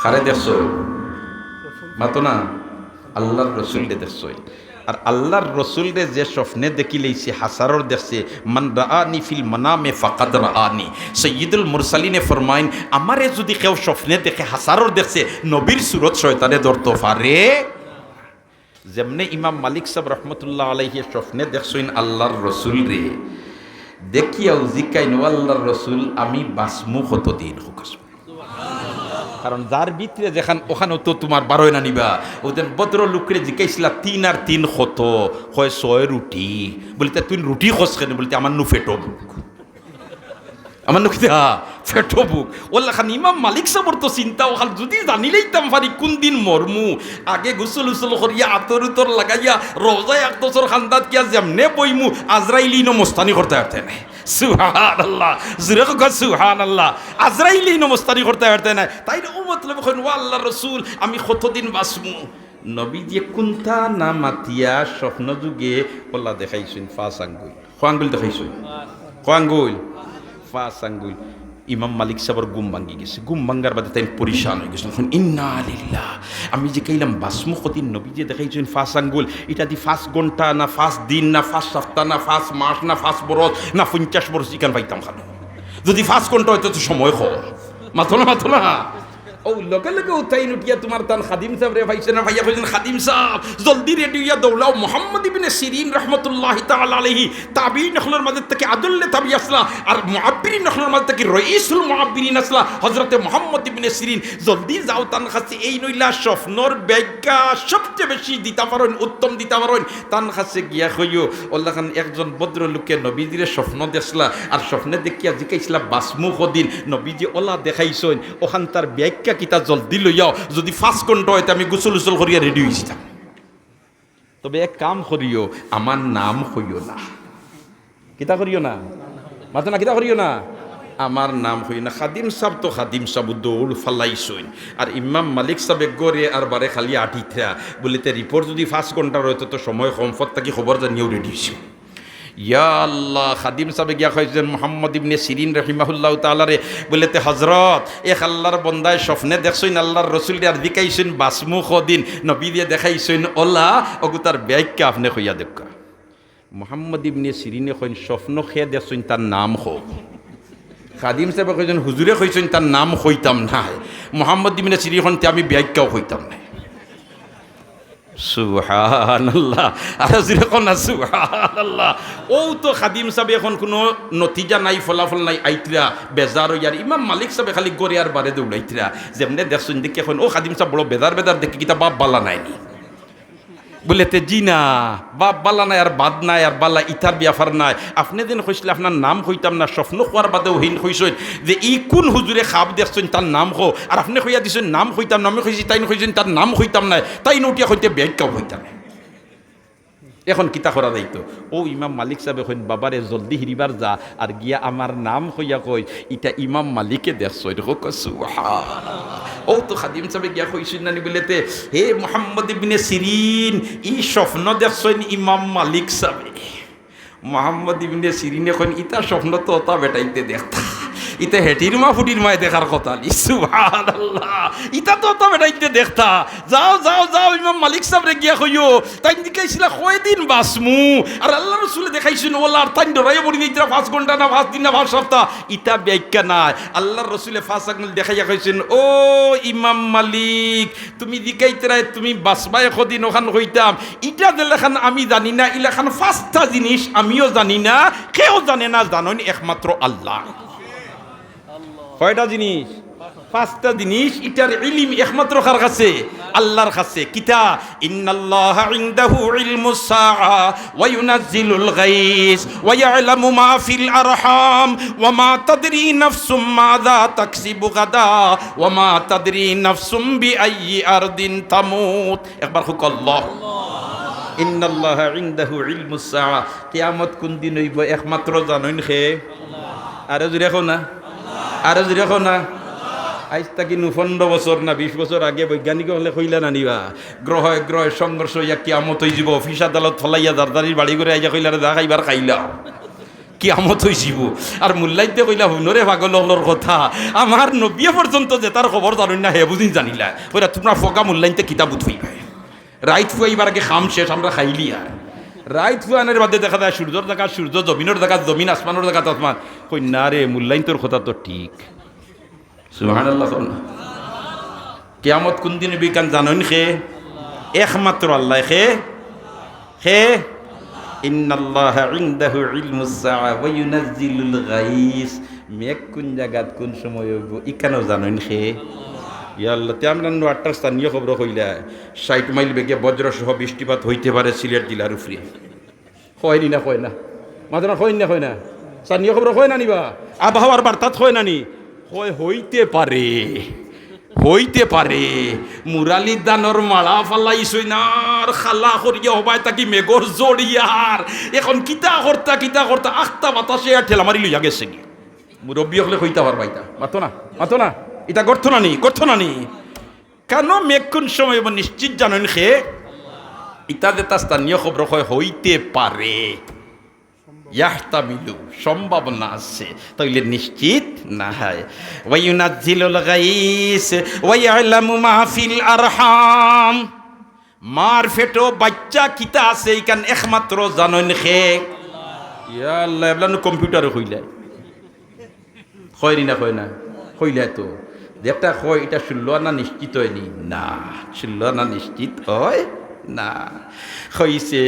কারে দেখছইন? মাতো না, আল্লাহর রসুলরে দেখছইন। আর আল্লাহর রসুলরে যে স্বপ্নে দেখিলাইছে, হাছারর দেখছে, "মান রাআনি ফিল মানামে ফাকাদ রাআনি।" সৈয়দুল মুরসালিনে ফরমাইন, "আমারে যুদি কেউ স্বপ্নে দেখে, হাছারর দেখছে, নবীর সুরত শয়তানে ধরতো পারে।" যেমনে ইমাম মালিক সাব রহমতুল্লাহ আলাইহি স্বপ্নে দেখছইন আল্লাহর রসুলরে, দেখিয়াউ জিকাইন, "ও আল্লাহর রসুল, আমি বাঁচমু কতদিন?" কারণ যার ভিতরে যেখান, ওখানও তো তুমার বারয় না নিবা। অউ যেন ভদ্র লোকরে জিকাইছলা, "তিন আর তিন কত?" কয়, "ছয় রুটি।" বলে, "তে তুই রুটি খস কেনে?" বলে, "তে আমার নু পেটো ভুক।" আমার নু কিতা? পেটো ভুক। অলাখান ইমাম মালিক সাবর তো চিন্তা অখান, যুদি জানিলাইতাম পারি কুনদিন মরমু, আগে গোসল উসল করিয়া, আতর উতর লাগাইয়া, রওজায়ে আকদসর কান্দাত গিয়া যেমনে বইমু, আজরাইলে ইনো মস্তানি করতা পারতা নায়। সুবহানাল্লাহ। জুরে কউক্কা সুবহানাল্লাহ। আজরাইলে ইনো মস্তানি করতা পারতা নায়। তাইন অউ মতলবে কইন, "ও আল্লাহর রসুল, আমি কতদিন বাঁচমু?" নবীজিয়ে কুন্তা না মাতিয়া স্বপ্ন যুগে অলা দেখাইছইন পাঁচ আঙ্গুল। কয় আঙ্গুল দেখাইছইন? কয় আঙ্গুল? পাঁচ আঙ্গুল। ইমাম মালিক সাবর ঘুম ভাঙ্গি গেছে। ঘুম ভাঙ্গার বাদে তাইন পরেশান অইগেছইন। কইন, "ইন্না লিল্লাহ।" আমি জিকাইলাম, "বাঁচমু কতদিন?" নবীজিয়ে দেখাইছইন পাঁচ আঙ্গুল। ইটা দি পাঁচ ঘন্টা না, পাঁচ দিন না, পাঁচ সপ্তাহ না, পাঁচ মাস না, পাঁচ বরস না, পঞ্চাশ বরস, ইখান পাইতাম কানো। যুদি পাঁচ ঘন্টা অইতো তো সময় কম। মাতো না, মাতো না। অউ লগে লগে অউ তাইন উঠিয়া তুমার তান খাদিম সাবরে পাইছইন না, পাইয়া কইছইন, "খাদিম সাব, জলদি রেডি অইয়া দৌড়াও।" মুহাম্মদ ইবনে সিরিন রহমতুল্লাহি তাআলা আলাইহি, তাবিঈন অকলর মাঝে থাকি আদল্লে তাবিঈ আছলা, আর মুআব্বিরিন অকলর মাঝে থাকি রইসুল মুআব্বিরিন আছলা হযরতে মুহাম্মদ ইবনে সিরিন। জলদি যাও তান কাছে, এইন অইলা স্বপ্নর ব্যাখ্যা সবচে বেশি দিতা পারইন, উত্তম দিতা পারইন। তান কাছে গিয়া কইও, অলাখান একজন ভদ্র লোকে নবীজিরে স্বপ্ন দেখছলা, আর স্বপ্নে দেখিয়া জিকাইছলা, "বাঁচমু কতদিন?" নবীজি অলা দেখাইছইন, অখানতার ব্যাখ্যা কিতা জলদি লইয়াও, যুদি পাঁচ ঘন্টা অইতো আমি গোসল উসল করিয়া রেডি অইযিতাম। তবে এক কাম করিও, আমার নাম কইও না। কিতা করিও না? মাতো না, কিতা করিও না? আমার নাম কইও না। খাদিম সাব তো খাদিম সাব, দৌড় ফালাইছইন। আর ইমাম মালিক সাবে ঘরে আর বারে খালি আটিতরা। বলে, "তে রিপোর্ট যুদি পাঁচ ঘন্টার অইতো তো সময় কম, পর থাকি খবর জানিয়াউ রেডি অইছে।" ইয়া আল্লাহ, খাদিম সাবে গিয়া কইছইন মুহাম্মদ ইবনে সিরিন রহিমাহুল্লাহ তাআলারে, বলে, "তে হযরত, এক আল্লাহর বন্দায় স্বপ্নে দেখছইন আল্লাহর রসুলরে আর জিকাইছইন, 'বাঁচমু কদিন?' নবীজিয়ে দেখাইছইন অলা, অগুতার ব্যাখ্যা আপনে কইয়া দেউক্কা।" মুহাম্মদ ইবনে সিরিনে কইন, "স্বপ্ন কে দেখছইন তার নাম কও।" খাদিম সাবে কইছইন, "হুজুরে কইছইন তার নাম কইতাম নায়।" মুহাম্মদ ইবনে সিরিনে কইন, "তে আমি ব্যাখ্যাও কইতাম নায়।" সুবহানাল্লাহ। আরো জুরে কও না, সুবহানাল্লাহ। অউ তো খাদিম সাবে অখন কুনু নতিজা নাই, ফলাফল নাই, আইতরা বেজার অইয়ার। ইমাম মালিক সাবে খালি ঘরে আর বারে দৌড়াইতরা। যেমনে দেখছইন দেখিয়া কইন, "ও খাদিম সাব বড় বেজার বেজার দেখি, কিতা বাপ বালা নায় নি?" বলে, "তে জি না, বাপ বালা নায় আর বাদ নায় আর বালা ইতার ব্যাপার নায়। আপনে যেন কইছলা আপনার নাম কইতাম না, স্বপ্ন কওয়ার বাদেও হেইন কইছইন যে ই কুন হুজুরে খাব দেখছইন তার নাম কও, আর আপনে কইয়া দিছইন নাম কইতাম না, আমি কইছি তাইন কইছইন তার নাম কইতাম নায়, তাইন উঠিয়া কইন তে ব্যাখ্যাও কইতাম নায়। অখন কিতা করা যাইতো?" অউ ইমাম মালিক সাবে কইন, "বাবারে জলদি হিরিবার যা, আর গিয়া আমার নাম কইয়া কই, ইটা ইমাম মালিকে দেখছইন।" কউক্কা সুবহানাল্লাহ। অউ তো খাদিম সাবে গিয়া কইছইন না নি বলে তে, "হে মুহাম্মদ ইবনে সিরিন, ই স্বপ্ন দেখছইন ইমাম মালিক সাবে।" মুহাম্মদ ইবনে সিরিনে কইন, "ইতা স্বপ্ন তো অতা বেটাইন্তে দেখতা, ইতা হেটির মা ফুটির মায় দেখার কথা নি।" সুবহানাল্লাহ। "ইতা তো অতা বেটাইন্তে দেখতা। যাও, যাও, যাও, ইমাম মালিক সাবরে গিয়া কইও, তাইন জিকাইছলা কয়দিন বাঁচমু, আর আল্লার রসুলে দেখাইছইন অলা, আর তাইন ডরাইয়া মরি যাইতরা পাঁচ ঘন্টা না, পাঁচ দিন না, পাঁচ সপ্তাহ। ইতা ব্যাখ্যা নায়।" আল্লার রসুলে পাঁচ আঙ্গুল দেখাইয়া কইছইন, "ও ইমাম মালিক, তুমি জিকাইতরায় তুমি বাঁচবায় কদিন অখান কইতাম, ইটা যেলাখান আমি জানি না, ইলাখান পাঁচটা জিনিস আমিও জানি না, কেউ জানে না, জানইন একমাত্র আল্লাহ।" কয়টা জিনিস? পাঁচটা জিনিস। ইটার ইলিম একমাত্র কার কাছে? আল্লার কাছে। কিতা? ইন্নাল্লাহা ইনদাহু ইলমুস সাআ ওয়া ইউনাজ্জিলুল গাইস ওয়া ইয়ালামু মা ফিল আরহাম ওয়া মা তাদরি নাফসুম মাযা তাকসিবু গাদা ওয়া মা তাদরি নাফসুম বিআইয়ি আরদিন তামুত। একবার কউক্কা আল্লাহ। ইন্নাল্লাহা ইনদাহু ইলমুস সাআ, কিয়ামত কুন দিন অইবো একমাত্র জানইন কে? আরো জুরে কও না, আরো জুরে কও না। আইজ থাকি নু পনরো বছর না বিশ বছর আগে বৈজ্ঞানিক অকলে কইলা না নি বা, গ্রহে গ্রহে সংঘর্ষ অইয়া কিয়ামত অইযিবো, অফিস আদালত ফালাইয়া যার যারির বাড়ি ঘরে আইয়া কইলা, "রে যা খাইবার খাইলাও।" কিয়ামত অইযিবো। আর মুল্লাইন্তে কইলা, "হুনো রে পাগল অকলর কথা, আমার নবীয়ে পর্যন্ত যেতার খবর জানইন না, হে বুঝিন জানিলা।" কইরা, "তুমরা ফগা মুল্লাইন্তে কিতা বুঝ পাইবায়? রাইত ফুয়াইবার আগে কাম শেষ, আমরা খাইলিয়ার।" রাইত ফুয়ানির বাদে দেখা যায় সূর্যর জাগাত সূর্য, জমিনর জাগাত জমিন, আসমানর জাগাত আসমান। কইন, "না রে, মুল্লাইন্তর কথা তো ঠিক।" সুবহানাল্লাহ কও না। কিয়ামত কুন দিন অইবো ইখান জানইন কে? একমাত্র আল্লাহ। কে? কে? ইন্নাল্লাহা ইনদাহু ইলমুস সাআ ওয়া ইউনাজ্জিলুল গাইস। মেঘ কুন জাগাত কুন সময় অইবো, ইখানও জানইন কে? ইয়া আল্লাহ, তে আমরার নুয়ারটার স্থানীয় খবর কইলা, ষাইট মাইল বেগে বজ্রসহ বৃষ্টিপাত অইতে পারে সিলেট জেলার উপরে। কয় নি না কয় না? মাতো না, কয় নি না কয় না? স্থানীয় খবর কয় না নি বা? আবহাওয়ার বার্তাত কয় না নি? কয়, অইতে পারে, অইতে পারে। মুরালির ধানর মাড়া ফালাইছইন আর খালা করিয়া হবায় থাকি মেঘর ঝড় ইয়ার। এখন কিতা করতা, কিতা করতা, আখতা বাতাসে আর ঠেলা মারি লইয়া গেছেগি। মুরব্বি অকলে কইতা পারবা ইতা। মাতো না, মাতো না। ইতা গর্ত না নি, গর্ত না নি। কেনে মেঘ কুন সময় অইবো নিশ্চিত জানইন কে? ইতা যেতা স্থানীয় খবর কয় অইতে পারে, ইয়াহতামিলু, সম্ভাবনা আছে, তাইলে নিশ্চিত নায়। ওয়া ইউনাজ্জিলুল গাইস ওয়া ইয়ালামু মা ফিল আরহাম। মার পেটো বাইচ্চা কিতা আছে, ইখান একমাত্র জানইন কে? ইয়া আল্লাহ, এবলা নু কম্পিউটারে কইলায়। কয় নি না কয় না? কইলায় তো। যেটা কয়, ইটা ষোলো আনা নিশ্চিত অয়নি? না, ষোলো আনা নিশ্চিত অয় না। কইছে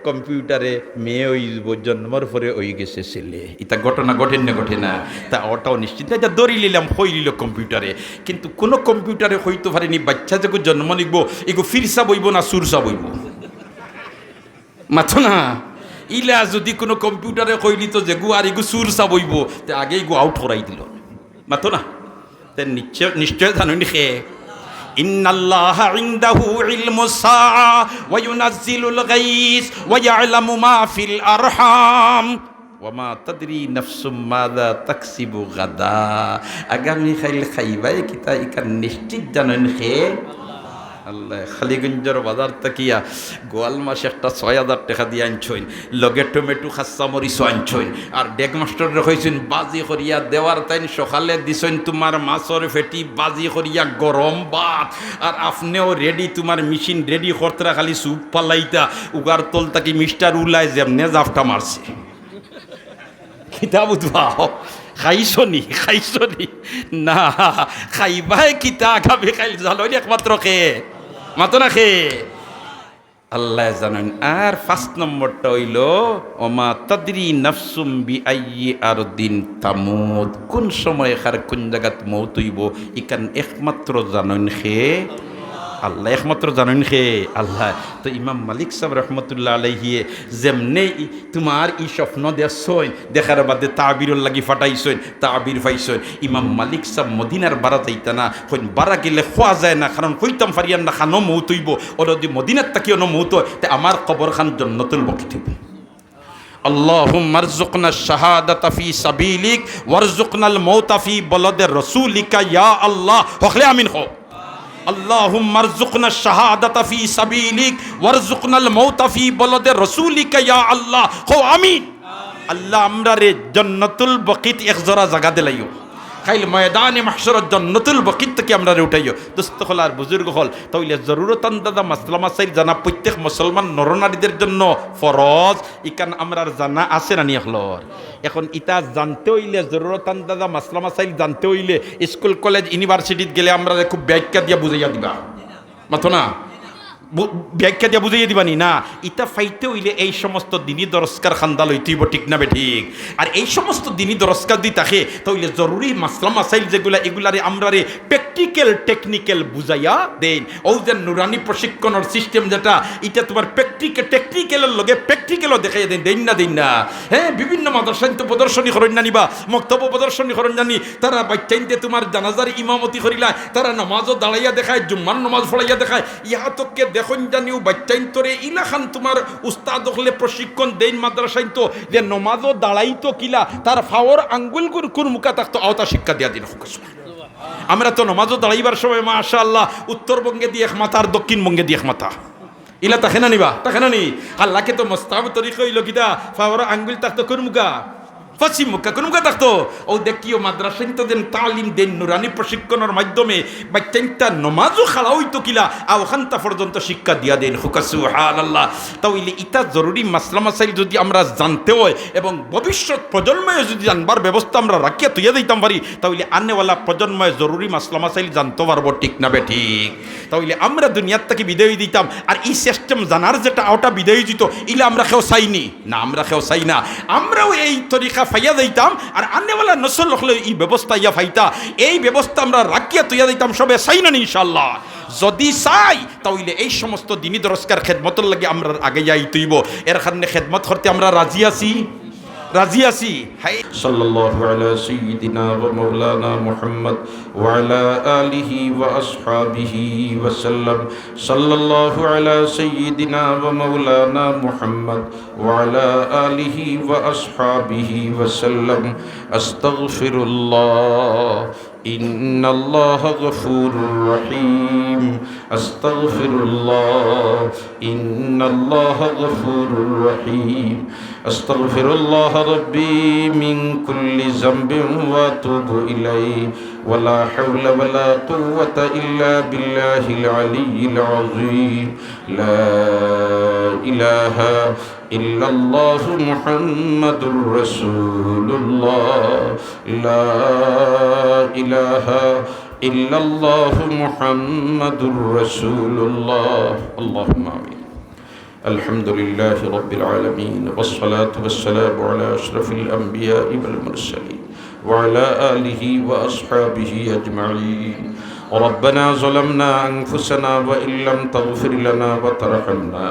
কম্পিউটারে মেয়ে অইবো, জন্মর পরে অইগেছে ছেলে। ইতা ঘটনা ঘটের না ঘটে না? তা ওটাও নিশ্চিত না, ইটা ধরি লিলাম, কই লিলো কম্পিউটারে। কিন্তু কুনু কম্পিউটারে কইতো পারেনি বাইচ্চা যেগু জন্ম নিবো, ইগু ফিরসাব অইবো না সুরসাব অইবো। মাতো না? ইলা যুদি কুনু কম্পিউটারে কইলিতো যেগু আর ইগু সুরসাব অইবো, তে আগে ইগু আউট করাই দিলো। মাতো না? তে নিশ্চয়, নিশ্চয় জানইন কে? ইন্নাল্লাহা ইনদাহু ইলমুস সাআ ওয়া ইউনাজ্জিলুল গাইস ওয়া ইয়ালামু মা ফিল আরহাম। ওয়া মা তাদরি নাফসুম মাযা তাকসিবু গাদা। আগামী কাইল খাইবায় কিতা, ইখান নিশ্চিত জানইন কে? আল্লাহ। খালিগঞ্জর বাজার থাকিয়া গোয়াল মাছ একটা ছয় হাজার টেকা দিয়া আনছইন, লগে টমেটো, কাঁচা মরিচও আনছইন, আর ডেগ মাস্টররে কইছইন বাজি করিয়া দেওয়ার, তাইন সকালে দিছইন তুমার মাছর পেটি বাজি করিয়া গরম ভাত, আর আপনেও রেডি, তুমার মেশিন রেডি করতরা, খালি সুপ ফালাইতা, উগার তল থাকি মিস্টার উলায় যেমনে জাপটা মারছে। কিতা বুঝবায়? খাইছো নি? খাইছো নি? না, খাইবায় কিতা? আগামী কাইল জানইন একমাত্র কে? মাতো না কে? আল্লায় জানইন। আর পাঁচ নম্বরটা অইলো, ওমা তাদরি নাফসুম বিআইয়ি আরদিন তামুত। কুন সময় কার কুন জাগাত মউত অইবো, ইখান একমাত্র জানইন কে? আল্লাহ। একমাত্র জানইন কে? আল্লাহ। তো ইমাম মালিক সাব রহমতুল্লাহ আলাইহিয়ে যেমনে ই-, তুমার ই স্বপ্ন দেখছইন, দেখার বাদে তাবিরর লাগি ফাটাইছইন, তাবির পাইছইন। ইমাম মালিক সাব মদিনার বারা যাইতা না, কইন বারা গেলে খোয়া যায় না, কারণ কইতাম পারিয়ার না কানো মউত অইবো, অউ যুদি মদিনাত থাকি অনো মউত অয়, তে আমার কবরখান জন্নতুল বকিত অইবো। আল্লাহুম্মারজুকনা শাহাদাতা ফি সাবিলিক ওয়ারজুকনাল মাউতা ফি বালাদে রাসূলিকা ইয়া আল্লাহ। হকলে আমিন কও। আল্লাহুম্মারজুকনা শাহাদাতা ফি সাবিলিক ওয়ারজুকনাল মাউতা ফি বালাদে রাসূলিকা ইয়া আল্লাহ। কও আমিন। আল্লাহ, আমরারে জন্নতুল বকিত এক জোড়া জাগা দিলাইও। কাইল ময়দানে মাহশরত জন্নতুল বকিত থাকি আমরারে উঠাইও। দোস্ত অকল আর বুজুর্গ অকল, তাইলে জরুরত আন্দাজা মাসলা মাসাইল জানা প্রত্যেক মুসলমান নরনারীদের জন্য ফরজ। ইখান আমরার জানা আছে না নি অকলর? এখন ইতা জানতে অইলে, জরুরত আন্দাজা মাসলা মাসাইল জানতে অইলে, স্কুল, কলেজ, ইউনিভার্সিটিত গেলে আমরারে খুব ব্যাখ্যা দিয়া বুঝাইয়া দিবা। মাতো না? বু-, ব্যাখ্যা দিয়া বুঝাইয়া দিবা নি? না, ইতা পাইতে অইলে এই সমস্ত দিনি দরসগার কান্দা লইতে অইবো, ঠিক না বেঠিক? আর এই সমস্ত দিনি দরসগার দি থাকে, তাইলে জরুরি মাসলা মাসাইল যেগুলা, ইগুলারে আমরারে practical, technical বুঝাইয়া দেইন। অউ যে নুরানি প্রশিক্ষণর system যেটা, ইটা তুমার practica-, technical-র লগে practical-ও দেখাইয়া দেইন, দেইন না, দেইন না? হ্যাঁ, বিভিন্ন মাদ্রাসাইন্তে প্রদর্শনী করইন না নি বা, মক্তবো প্রদর্শনী করইন না নি, তারা বাইচ্চাইন্তে তুমার জানাজার ইমামতি করিলায়, তারা নমাজও দাঁড়াইয়া দেখায়, জুম্মার নমাজ পড়াইয়া দেখায়, ইহা তো কে দেখইন জানি অউ বাইচ্চাইন্তরে ইলাখান তুমার উস্তাদ অকলে প্রশিক্ষণ দেইন মাদ্রাসাইন্তো, যে নমাজও দাঁড়াইতো কিলা, তার ফাওর আঙ্গুলগুর কুন মুখা থাকতো, অউতা শিক্ষা দিয়া দিন। আমরা তো নমাজও দাঁড়াইবার সময় মাশাআল্লাহ উত্তরবঙ্গেদি এক মাথা আর দক্ষিণবঙ্গেদি এক মাথা। ইলা থাকে না নি বা? থাকে না নি? আল্লাহকে তো মোস্তাহাব তরিকা অইলো কিতা? ফাওর আঙ্গুল থাকতো কুন মুখা? পশ্চিম মুখা কোন মুখা থাকতো? ও দেখিও মাদ্রাসাইন তো দেন তালিম দেন নুরানি প্রশিক্ষণর মাধ্যমে বাচ্চাইনতা নমাজও খাড়া অইতো কিলা, আ ওখানতা পর্যন্ত শিক্ষা দিয়া দেন। হুকা সুবহানাল্লাহ। তাইলে ইতা জরুরি মাসলা মাসাইল যদি আমরা জানতে হয় এবং ভবিষ্যৎ প্রজন্মে যদি জানবার ব্যবস্থা আমরা রাখিয়া তৈয়া দিতাম পারি, তাইলে আনেওয়ালা প্রজন্মে জরুরি মাসলা মাসাইল জানতে পারবো, ঠিক না বেঠিক? তাইলে আমরা দুনিয়ার থাকি বিদায় দিতাম, আর এই সিস্টেম জানার যেটা ওটা বিদায় দিত, ইলা আমরা কেউ চাইনি। না, আমরা কেউ চাই না। আমরাও এই তরিকা ফাইয়া যাইতাম, আর আনেওয়ালা নসল হলে এই ব্যবস্থা ইয়া ফাইতা, এই ব্যবস্থা আমরা রাখিয়া তৈয়া যাইতাম, সবে চাই না নি ইনশাআল্লাহ? যদি চাই, তাইলে এই সমস্ত দিনী দরসগার খেদমতর লাগি আমরা আগে যাইতে অইবো। এর কারণে খেদমত করতে আমরা রাজি আছি, রাজি আছি। হাই। صلى الله على سيدنا ومولانا محمد وعلى آله وأصحابه وسلم. صلى الله على سيدنا ومولانا محمد وعلى آله وأصحابه وسلم. أستغفر الله، إن الله غفور رحيم. أستغفر الله، إن الله غفور رحيم. أستغفر الله ربي من كل ذنب وأتوب إليه. ولا حول ولا قوة إلا بالله العلي العظيم. لا إله إلا الله محمد رسول الله. لا إله إلا الله محمد رسول الله. اللهم آمين. الحمد لله رب العالمين، والصلاة والسلام على أشرف الأنبياء والمرسلين، وعلى آله وأصحابه أجمعين. ربنا ظلمنا أنفسنا وإن لم تغفر لنا وترحمنا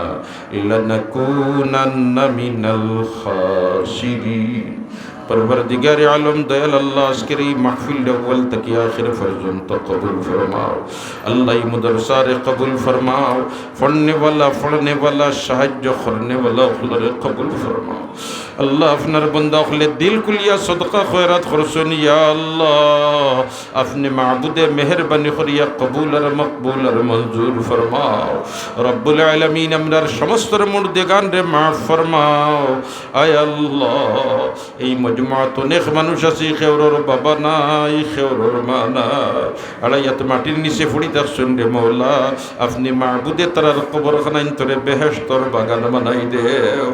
لنكونن من الخاسرين. পরওয়ারদিগারে আলম, দয়াল আল্লাহ, আজকের এই মাহফিলটা আউয়াল থাকি আখির পর্যন্ত কবুল ফরমাও। আল্লাহ, এই মাদ্রাসারে কবুল ফরমাও। পড়নেওয়ালা, পড়নেওয়ালা, সাহায্য করনেওয়ালা অকলরে কবুল ফরমাও। আল্লাহ, আপনার বান্দা অকলে দিল খুলিয়া সদকা খয়রাত করছইন, ইয়া আল্লাহ, আপনে মাবুদে মেহেরবানি করিয়া কবুল আর মকবুল আর মঞ্জুর ফরমাও। রব্বুল আলামিন, আমরার সমস্তর মুর্দেগানরে মাফ ফরমাও। আয় আল্লাহ, এই মজমাত অনেক মানুষ আছে, কেউরর বাবা নাই, কেউরর মা নাই, আড়াইয়াত মাটির নিচে পড়ি থাকছইন রে মৌলা। আপনে মাবুদে তারার কবরখানাইন তরে বেহেশতর বাগান বানাই দেও।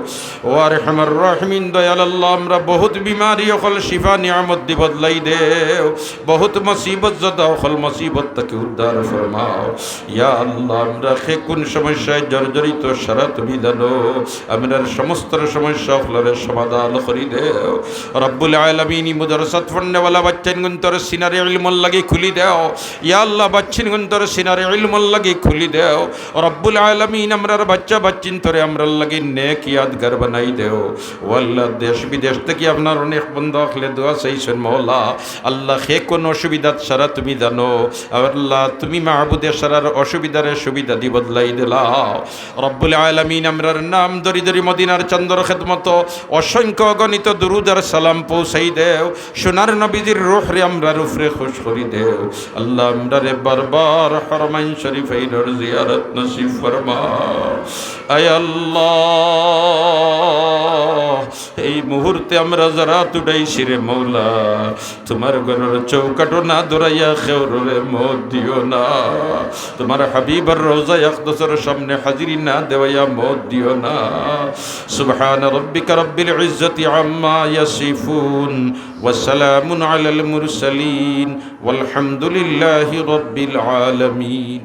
ও আরহামার রাহিমিন, দয়াল আল্লাহ, আমরা বহুত বিমারি অকল শিফা নিয়ামত দি বদলাই দেও, বহুত মুসিবত জদা অকল মুসিবত থাকি উদ্ধার ফরমাও। ইয়া আল্লাহ, আমরা কে কোন সমস্যায় জর্জরিত সারা তুমি জানো, আমরার সমস্ত সমস্যা অকলরে সমাধান করি দেও। রব্বুল আলামিন, ই মাদ্রাসাত পড়নেওয়ালা বাচ্চাইনগুইন্তর সিনারে ইলমর লাগি খুলি দেও। ইয়া আল্লাহ, বাচ্চাইনগুইন্তর সিনারে ইলমর লাগি খুলি দেও। রব্বুল আলামিন, আমরার বাচ্চা বাচ্চিন্তরে আমরার লাগি নেক ইয়াদগার বানাই দেও। ও আল্লাহ, দেশ বিদেশ থাকি আপনার অনেক বান্দা অকলে দোয়া চাইছইন মৌলা। আল্লাহ, কে কোন অসুবিধাত সারা তুমি জানো। আল্লাহ, তুমি মাবুদে সারার অসুবিধারে সুবিধা দি বদলাই দিলাও। রব্বুল আলামিন, আমরার নাম ধরি ধরি মদিনার চান্দর খেদমত অসংখ্য অগণিত দুরুদ আর সালাম পৌঁছাই দেও। সোনার নবীজির রুহরে আমরার উপরে খুশ করি দেও। আল্লাহ, আমরারে বারবার হরমাইন শরীফাইনর জিয়ারত নসিব ফরমাও। আয় আল্লাহ, এই মুহূর্তে আমরা যারা তুড়াইছি রে মৌলা, তোমার ঘরর চৌকাঠো না দৌড়াইয়া কেউররে মউত দিও না। তোমার হাবিবর রওজা আকদসর সামনে হাজিরি না দেওয়াইয়া মউত দিও না। سبحان ربك رب العزة عما يصفون، وسلام على المرسلين، والحمد لله رب العالمين.